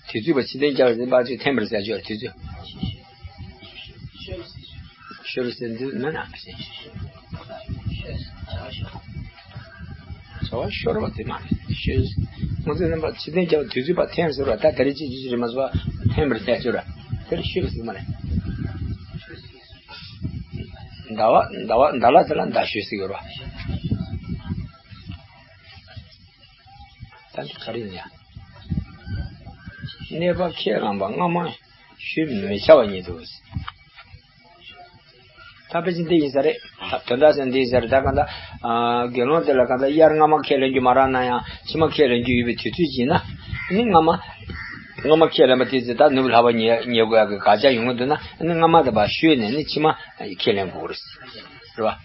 དུས་ཚོད་པ་ཕྱི་དོན་རྒྱག་ཟེར་པ་ཅིག་འཐེན་པར་ཟེར་གྱི་ཡོད་དུས་ཚོད། ཤོར་ཟེར་འདི་མིན་ན། བྱ་བ་ཤོར་བ་དེ་མ་རེད། ཤོད། ང་ཚོ་རྣམ་པ་ཕྱི་དོན་རྒྱག་དུས་ཚོད་པ་འཐེན་ཟེར་བ་ད་དེ་རིང་ཅི་ཅི་ཅི་རེད་མ་ཟེར་བ་འཐེན་པར་ཟེར་གྱི་ཡོད་ར། དེ་ལ་ཤོད་ཟེར་མ་རེད། ཟླ་བ་ཟླ་བ་ཟླ་ལ་ཟེར་ལ་ཟླ་ཤོད་ཟེར་གྱི་ཡོད་ར། ད་འདི་ག་རེ་ཡིན་ཡ། གནས་པ་ཁས་བླངས་པ་སྔ་མ་ཞུ་མི་བྱ་བ་ཉིད་དོ། ད་ཕལ་ཆེར་འདི་ཡིན་ས་རེད། ད་དོན་དག་ཟེར་འདི་ཡིན་ས་རེད། ད་གང་ལྟར། ཨ། དགེ་སློང་དེ་ལ་གང་ལྟར་དབྱར་སྔ་མ་ཁས་ལེན་རྒྱུ་མ་རག་ན་ཡང་ཕྱི་མ་ཁས་ལེན་རྒྱུ་ཡོད་པའི་དུས་ཚོད་ཅིག་ཡིན་ན། ནི་སྔ་མ། སྔ་མ་ཁས་ལེན་པ་དེ་ཚོ་ད་ནུབ་ལྷག་པ་ཉེ་ཉེ་དགོས་ཡག་གི་དགག་བྱ་ཡོང་གི་འདུག་ན་ནི་སྔ་མ་དེ་ཕར་ཞུས་ནས་ནི་ཕྱི་མ་ཁས་ལེན་དགོས་རེད། རེད་བ།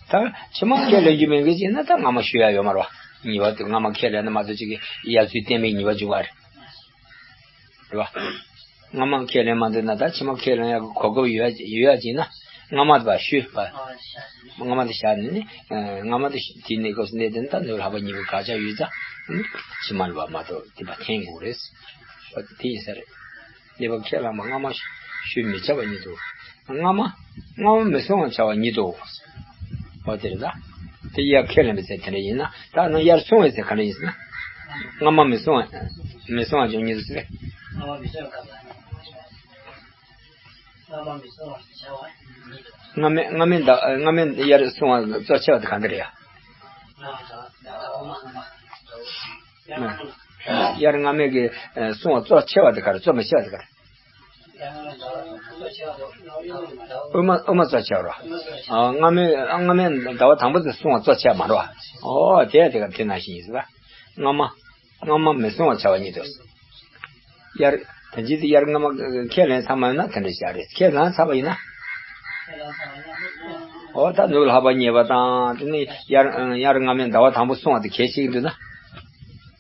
ད་ཕྱི་མ་ཁས་ལེན་རྒྱུ་མེད་མཁན་ཅིག་ན་ད་སྔ་མ་ཞུ་ཡ་ཡོད་མ་རེད་བ། ཉེས་པ་དེ་སྔ་མ་ཁས་ལེན་ན་མ་གཏོགས་ཅིག་གི་དབྱར་ཚུལ་བསྟན་པའི་ཉེས་པ་འཇུག་པ་རེད། རེད་བ། སྔ་མ་ཁས་ལེན་མ་འདུག་ན་ད་ཕྱི་མ་ཁས་ལེན་ཡ་གི་གོ་སྐབས་ཡོད་ཡ་ཡོད་ཡ་ཅིག་ན་སྔ་མ་དེ་བ་ཞུས་པ། སྔ་མ་དེ་བཞག་ནས་ནི་སྔ་མ་དེ་དེའི་གནས་སྐབས་སུ་གནས་དེ་ནི་ད་ནུབ་ལྷག་པ་ཉེས་པའི་དགག་བྱ་ཡོད་ཙང་ནི་ཕྱི་མ་ལ་བ་མ་གཏོགས་དེ་བ་འཐེན་དགོས་རེད། བ་དེ་ཡིན་ས་རེད། གནས་པ་ཁས་བླངས་པ་སྔ་མ་ཞུ་མི་བྱ་བ་ཉིད་དོ། སྔ་མ། སྔ་མ་མི་སྲུང་བར་བྱ་བ་ཉིད་དོ། འོ་དེ་རེད་ད། དེ་དབྱར་ཁས་ལེན་པའི་ཚེ་དེ་འདྲ་ཡིན་ན་ད་ནང་དབྱར་སྲུང་བའི་ཚེ་ག་འདྲ་ཡིན་ཟེར་ན། སྔ་མ་མི་སྲུང་བར། མི་གསུང་བ་ཅུང་ཉིད་དུ་ཟེར། སྔ་མའི་སྔ་མའི་ཟླ་སྔ་མའི་དབྱར་སྲུང་བ་གཙོ་ཆེ་བ་དེ་ག་འདྲ་རེད་ཡ། དབྱར་སྔ་མའི་གི་སྲུང་བ་གཙོ་ཆེ་བ་དེ་ག་རེད། གཙོ་མི་ཆེ་བ་དེ་ག་རེད། དབུ་མ་དབུ་མ་གཙོ་ཆེ་བ་རོ། སྔ་མའི་སྔ་མའི་ཟླ་བ་དང་པོ་དེ་སྲུང་བ་གཙོ་ཆེ་བ་མ་རོ། ཨོ་དེ་དེ་ག་དེ་ནང་བཞིན་ཡིན་ཟེར་བ། སྔ་མ། སྔ་མ་མི་སྲུང་བ་བྱ་བ་ཉིད་དུ། དབྱར། ད་ཅི་དེ་དབྱར་སྔ་མ་ཁས་ལེན་ཚར་མ་ཡིན་ན་དེ་འདྲ་བྱ་རེད། ཁས་ལེན་ཚར་བ་ཡིན་ན། ཨོ་ད་ནུབ་ལྷག་པ་རྙེད་པ་དང་དེ་ནི་དབྱར་དབྱར་སྔ་མའི་ཟླ་བ་དང་པོ་སྲུང་བ་དེ་གལ་ཆེ་གི་འདུག་ན།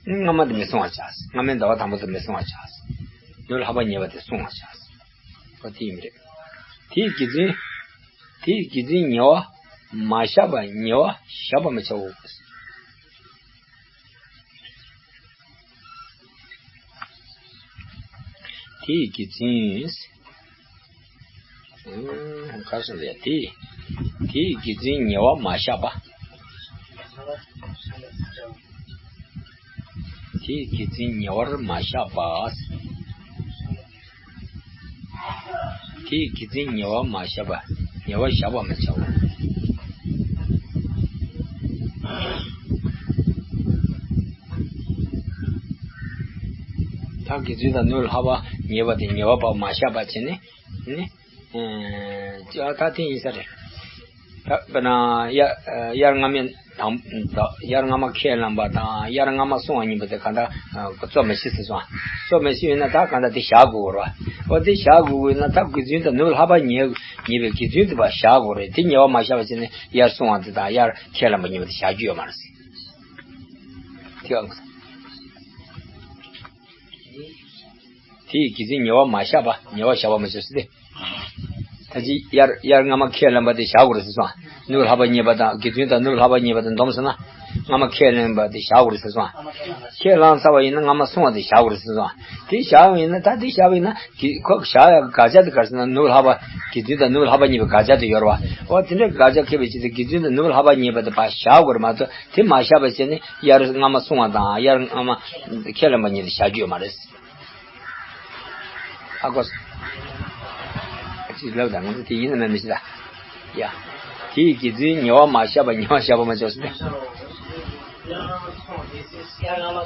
སྔ་མ་དེ་མི་སྲུང་བ་བྱ། སྔ་མའི་ཟླ་བ་དང་པོ་དེ་མི་སྲུང་བ་བྱ། ནུབ་ལྷག་པ་རྙེད་པ་དེ་སྲུང་བ་བྱ། ཨོ་དེ་ཡིན་པ་རེད། དེའི་དགེ་མཚན། དེའི་དགེ་མཚན་ཉེ་བ་མ་བཞག་པ་ཉེ་བ་བཞག་པ་མི་བྱའོ། དེའི་དགེ་མཚན། ཨུམ། ག་རེ་ཟེར་ཡ་དེ། དེའི་དགེ་མཚན་ཉེ་བར་མ་བཞག་པ། དེའི་དགེ་མཚན་ཉེ་བར་མ་བཞག་པ། དེའི་དགེ་མཚན་ཉེ་བར་མ་བཞག་པ། ཉེ་བར་བཞག་པ་མི་བྱའོ། ད་དགེ་ཚུལ་དང་ནུབ་ལྷག་པ་ཉེ་བ་དེ་ཉེ་བ་བར་མ་བཞག་པ་བྱས་ནས་ནི། ཨེ། ད་དེ་ཡིན་ས་རེད། ད་དཔེར་ན་དབྱར་དབྱར་སྔ་མའི་དང་དབྱར་སྔ་མ་ཁས་བླངས་པ་དང་དབྱར་སྔ་མ་སྲུང་བ་གཉིས་པོ་དེ་གང་ལྟར་གཙོ་མི་ཆེ་ཟེར་སོང་། གཙོ་མི་ཆེ་ཡིན་ན་ད་གང་ལྟར་དེ་བཞག་དགོས་རེད་བ། འོ་དེ་བཞག་དགོས་ཡིན་ན་ད་དགེ་ཚུལ་དང་ནུབ་ལྷག་པ་ཉེ་ཉེ་བའི་དགེ་ཚུལ་དེ་བ་བཞག་དགོས་རེད། དེ་ཉེ་བ་མ་བཞག་པ་བྱས་ནས་དབྱར་སྲུང་བ་དེ་དང་དབྱར་ཁས་བླངས་པ་གཉིས་པོ་དེ་བཞག་རྒྱུ་ཡོད་མ་རེད་ཟེར། དེ་ཨང་དེའི་དགེ་མཚན་ཉེ་བར་མ་བཞག་པ་ཉེ་བར་བཞག་པ་མ་བྱས་སུ་སྟེ། ད་ཅི་དབྱར་དབྱར་སྔ་མ་ཁས་བླངས་པ་དེ་བཞག་དགོས་རེད་ཟེར་སོང་། ནུབ་ལྷག་པ་རྙེད་པ་དང་དགེ་ཚུལ་དང་ནུབ་ལྷག་པ་རྙེད་པ་དང་སྡོམ་ཟེར་ན། སྔ་མ་ཁས་བླངས་པ་དེ་བཞག་དགོས་རེད་ཟེར་སོང་། ཁས་བླངས་ཚར་བ་ཡིན་ན་སྔ་མ་སྲུང་བ་དེ་བཞག་དགོས་རེད་ཟེར་སོང་། དེ་བཞག་པ་ཡིན་ན་ད་དེ་བཞག་པ་ཡིན་ན་དགེ་ཁོ་བཞག་ཡ་དགག་བྱ་དེ་ག་རེ་ཟེར་ན་ནུབ་ལྷག་པ་དགེ་ཚུལ་དང་ནུབ་ལྷག་པ་རྙེད་པའི་དགག་བྱ་དེ་ཡོད་རེད་བ། འོ་དེ་འདྲའི་དགག་བྱ་ཁེལ་བའི་ཆེད་དུ་དགེ་ཚུལ་དང་ནུབ་ལྷག་པ་རྙེད་པ་དེ་ཕར་བཞག་དགོས་རེད་མ་གཏོགས། དེ་མ་བཞག་པ་བྱས་ནས་དབྱར་སྔ་མ་སྲུང་བ་དང་དབྱར་སྔ་མ་ཁས་ལེན་པ་གཉིས་དེ་བཞག་རྒྱུ་ཡོད་མ་རེད། ཨ་ཁོ། ཅིག་ལབ་དང་ང་ཚོ་དེ་ཡིན་ན་མེད་མི་ཤེས་ད། ཡ། དེའི་དགེ་མཚན་ཉེ་བར་མ་བཞག་པ་ཉེ་བར་བཞག་པ་མ་བྱས་སོ་ནས། ཨུམ། དབྱར་སྔ་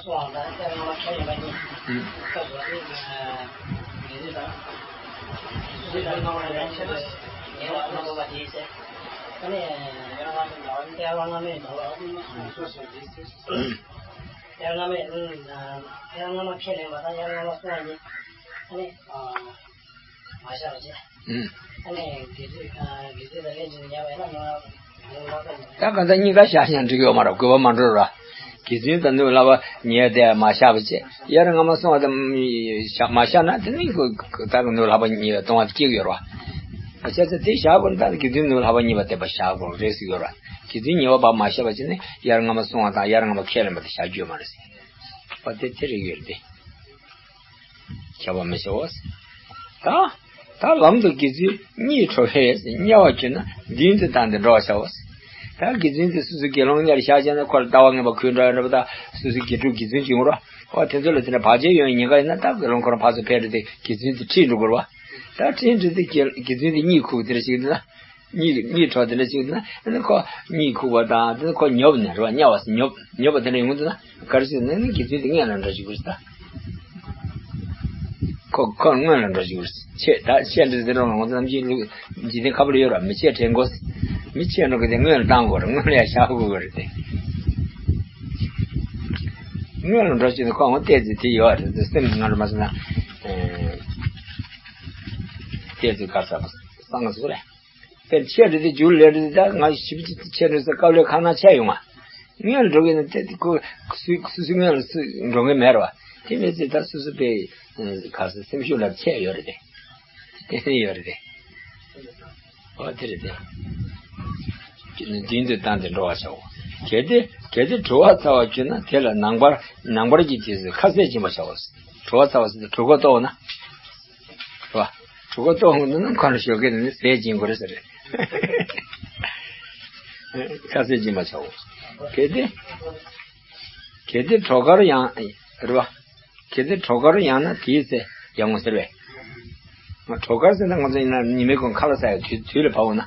མའི་ཨུམ། དབྱར་སྔ་མ་ཁས་ལེན་པ་དང་དབྱར་སྔ་མ་སྲུང་བ་གཉིས། ཨ་ནི། ཨ། མ་བཞག་པ་བྱས། ཨུམ། ཨ་ནི་དགེ་ཚུལ་ཨ། དགེ་ཚུལ་དང་ལྷན་ཅིག་ཏུ་ཉལ་བ་ཡིན་ན་ནུབ་ལྷག་པ་ཉེ་བ་ལྷག་པ་ཡིན། ད་གང་ལྟར་གཉིས་ཀ་བཞག་ཀྱང་འགྲིག་གི་ཡོད་མ་རེད། དགོས་པ་མ་འགྲོ་ར། དགེ་ཚུལ་དང་ནུབ་ལྷག་པ་ཉེ་བ་དེ་མ་བཞག་པ་བྱས། དབྱར་སྔ་མ་སྲུང་བ་དེ་མ་བཞག་ན་དེ་ནི་ཁོ་ད་ནུབ་ལྷག་པ་ཉེ་བའི་ལྟུང་བ་དེ་སྐྱེ་གི་ཡོད་རེད་བ། བྱས་ཙང་དེ་བཞག་དགོས་ན་ད་དགེ་ཚུལ་ནུབ་ལྷག་པ་ཉེ་བ་དེ་ཕར་བཞག་དགོས་རེད་ཟེར་གྱི་ཡོད་རེད། དགེ་ཚུལ་ཉེ་བ་ཕར་མ་བཞག་པ་བྱས་ནས་དབྱར་སྔ་མ་སྲུང་བ་དང་དབྱར་སྔ་མ་ཁས་ལེན་པ་དེ་བཞག་རྒྱུ་ཡོད་མ་རེད་ཟེར། བ་དེ་དེ་རིགས་ཡོད་རེད་དེ། བྱ་བ་མི་བྱའོ། ད་ད་ལམ་དུ་དགེ་ཚུལ་གཉིད་བྲོ་བས་དམྱལ་བར་གྱུར་ན་མདུན་དུ་བཏང་སྟེ་འགྲོ་བར་བྱའོ། ད་དགེ་ཚུལ་དེ་སོ་སོའི་དགེ་སློང་གཉེར་བཞག་བྱས་ན་ཁོ་ལ་ལྟ་བ་ངན་པ་གུས་འདྲ་ཡོད་འདྲ་པོ། ད་སོ་སོའི་དགེ་ཕྲུག་དགེ་ཚུལ་གྱི་ངོ་ར། ཨོ་དེ་ཚོ་ལ་དེ་འདྲ་བར་ཆད་ཡོང་བའི་ཉེན་ཁ་ཡིན་ན་ད་དགེ་སློང་ཁོ་རང་ཕར་ཚུར་ཕེབས་རེད་དེ་དགེ་ཚུལ་དེ་ཁྲིད་འགྲོ་དགོས་རེད་བ། ད་ཁྲིད་འགྲོ་དེ་དགེ་དགེ་ཚུལ་དེ་གཉིད་ཁུག་དེ་འདྲ་ཞིག་འདུག་ན། གཉིད་གཉིད་བྲོ་དེ་འདྲ་ཞིག་ན་ཨ་ནི་ཁོ་གཉིད་ཁུག་པ་དང་དེ་ནི་ཁོ་ཉོབ་ནས་རེད་བ། དམྱལ་བ་ཟེར་ཉོབ་ཉོབ་པ་དེ་འདྲ་ཡོང་དུས་ན་ག་རེ་ཟེར་ན་ནི་དགེ་ཚུལ་དེ་སྔོན་ལ་འགྲོ་བཅུག་དགོས་ཟེར་ད། ཁོ་ཁོ་སྔོན་ལ་འགྲོ་བཅུག་དགོས་ཟེར། ཆད་ད་ཆད་འདྲི་ཟེར་རོགས་ལ་ང་ཚོ་ནམ་རྒྱུན་ལུགས་འཇིག་རྟེན་ཁ་པར་ཡོད་ར། མི་ཆད་དྲན་དགོས་ཟེར། མི་ཆད་འགྲོ་གི་དེ་སྔོན་ལ་བཏང་དགོས་ར། སྔོན་ལ་ཡར་བཞག་དགོས་ཀྱི་རེད་དེ། སྔོན་ལ་འགྲོ་བཅུག་ནས་ཁོ་འོང་བལྟས་ཚེ་དེ་ཡོད་རེད་དེ་སེམས་ང་རུ་མ་ཟེར་ན། བལྟས་ཚེ་ག་ཟེར་བ་སང་ཟེར་རེད། དེར་ཆད་འགྲོ་དེ་རྒྱུ་ལས་འགྲོ་དེ་ད་ང་ཞིབ་ཅིག་ཆད་འགྲོ་ས་སྐབས་ལས་ཁ་ན་ཆད་ཡོང་ང་། སྔོན་འགྲོ་གི་ན་དེ་དེ་ཁོ་སུ་སུ་སུ་སྔོན་ལ་སུ་འགྲོ་མཁན་མེད་ར་བ། དེ་མེད་ཚེ་ད་སུ་སུ་པའི་ག་ས་སེམས་ཤུགས་ལ་ཆད་ཡོད་རེད་དེ། དེ་ནི་ཡོད་རེད་དེ། ཨོ་དེ་རེད་དེ། མདུན་དུ་བཏང་སྟེ་འགྲོ་བར་བྱའོ། གལ་ཏེ་གལ་ཏེ་གྲོལ་བ་ཚར་བར་གྱུར་ན་དེ་ལ་ནངས་པར་ནངས་པར་གྱི་དུས་སུ་ཁ་ཟས་སྦྱིན་པར་བྱའོ། གྲོལ་བ་ཚར་བ་ཟེར་ཏེ་གྲོད་ཁོག་ལྟོགས་ན། རེད་བ། གྲོད་ཁོག་ལྟོགས་འོང་དུས་ན་ཁོ་རང་ཞོགས་ཀས་ནི་ཟས་སྦྱིན་དགོས་རེད་ཟེར། ཁ་ཟས་སྦྱིན་པར་བྱའོ། གལ་ཏེ། གལ་ཏེ་གྲོག་མཁར་ཡང་རེད་བ། གལ་ཏེ་གྲོགས་མཁར་ཡང་ན་དེའི་ཚེ་ཡང་ངོ་ཟེར་བས། ང་གྲོགས་མཁར་ཟེར་ན་ང་ཚོ་ཡིན་ན་ཉི་མའི་གུང་ཁ་ལག་ཟ་ཡ་དུས་དུས་ལ་བབ་འོང་ན།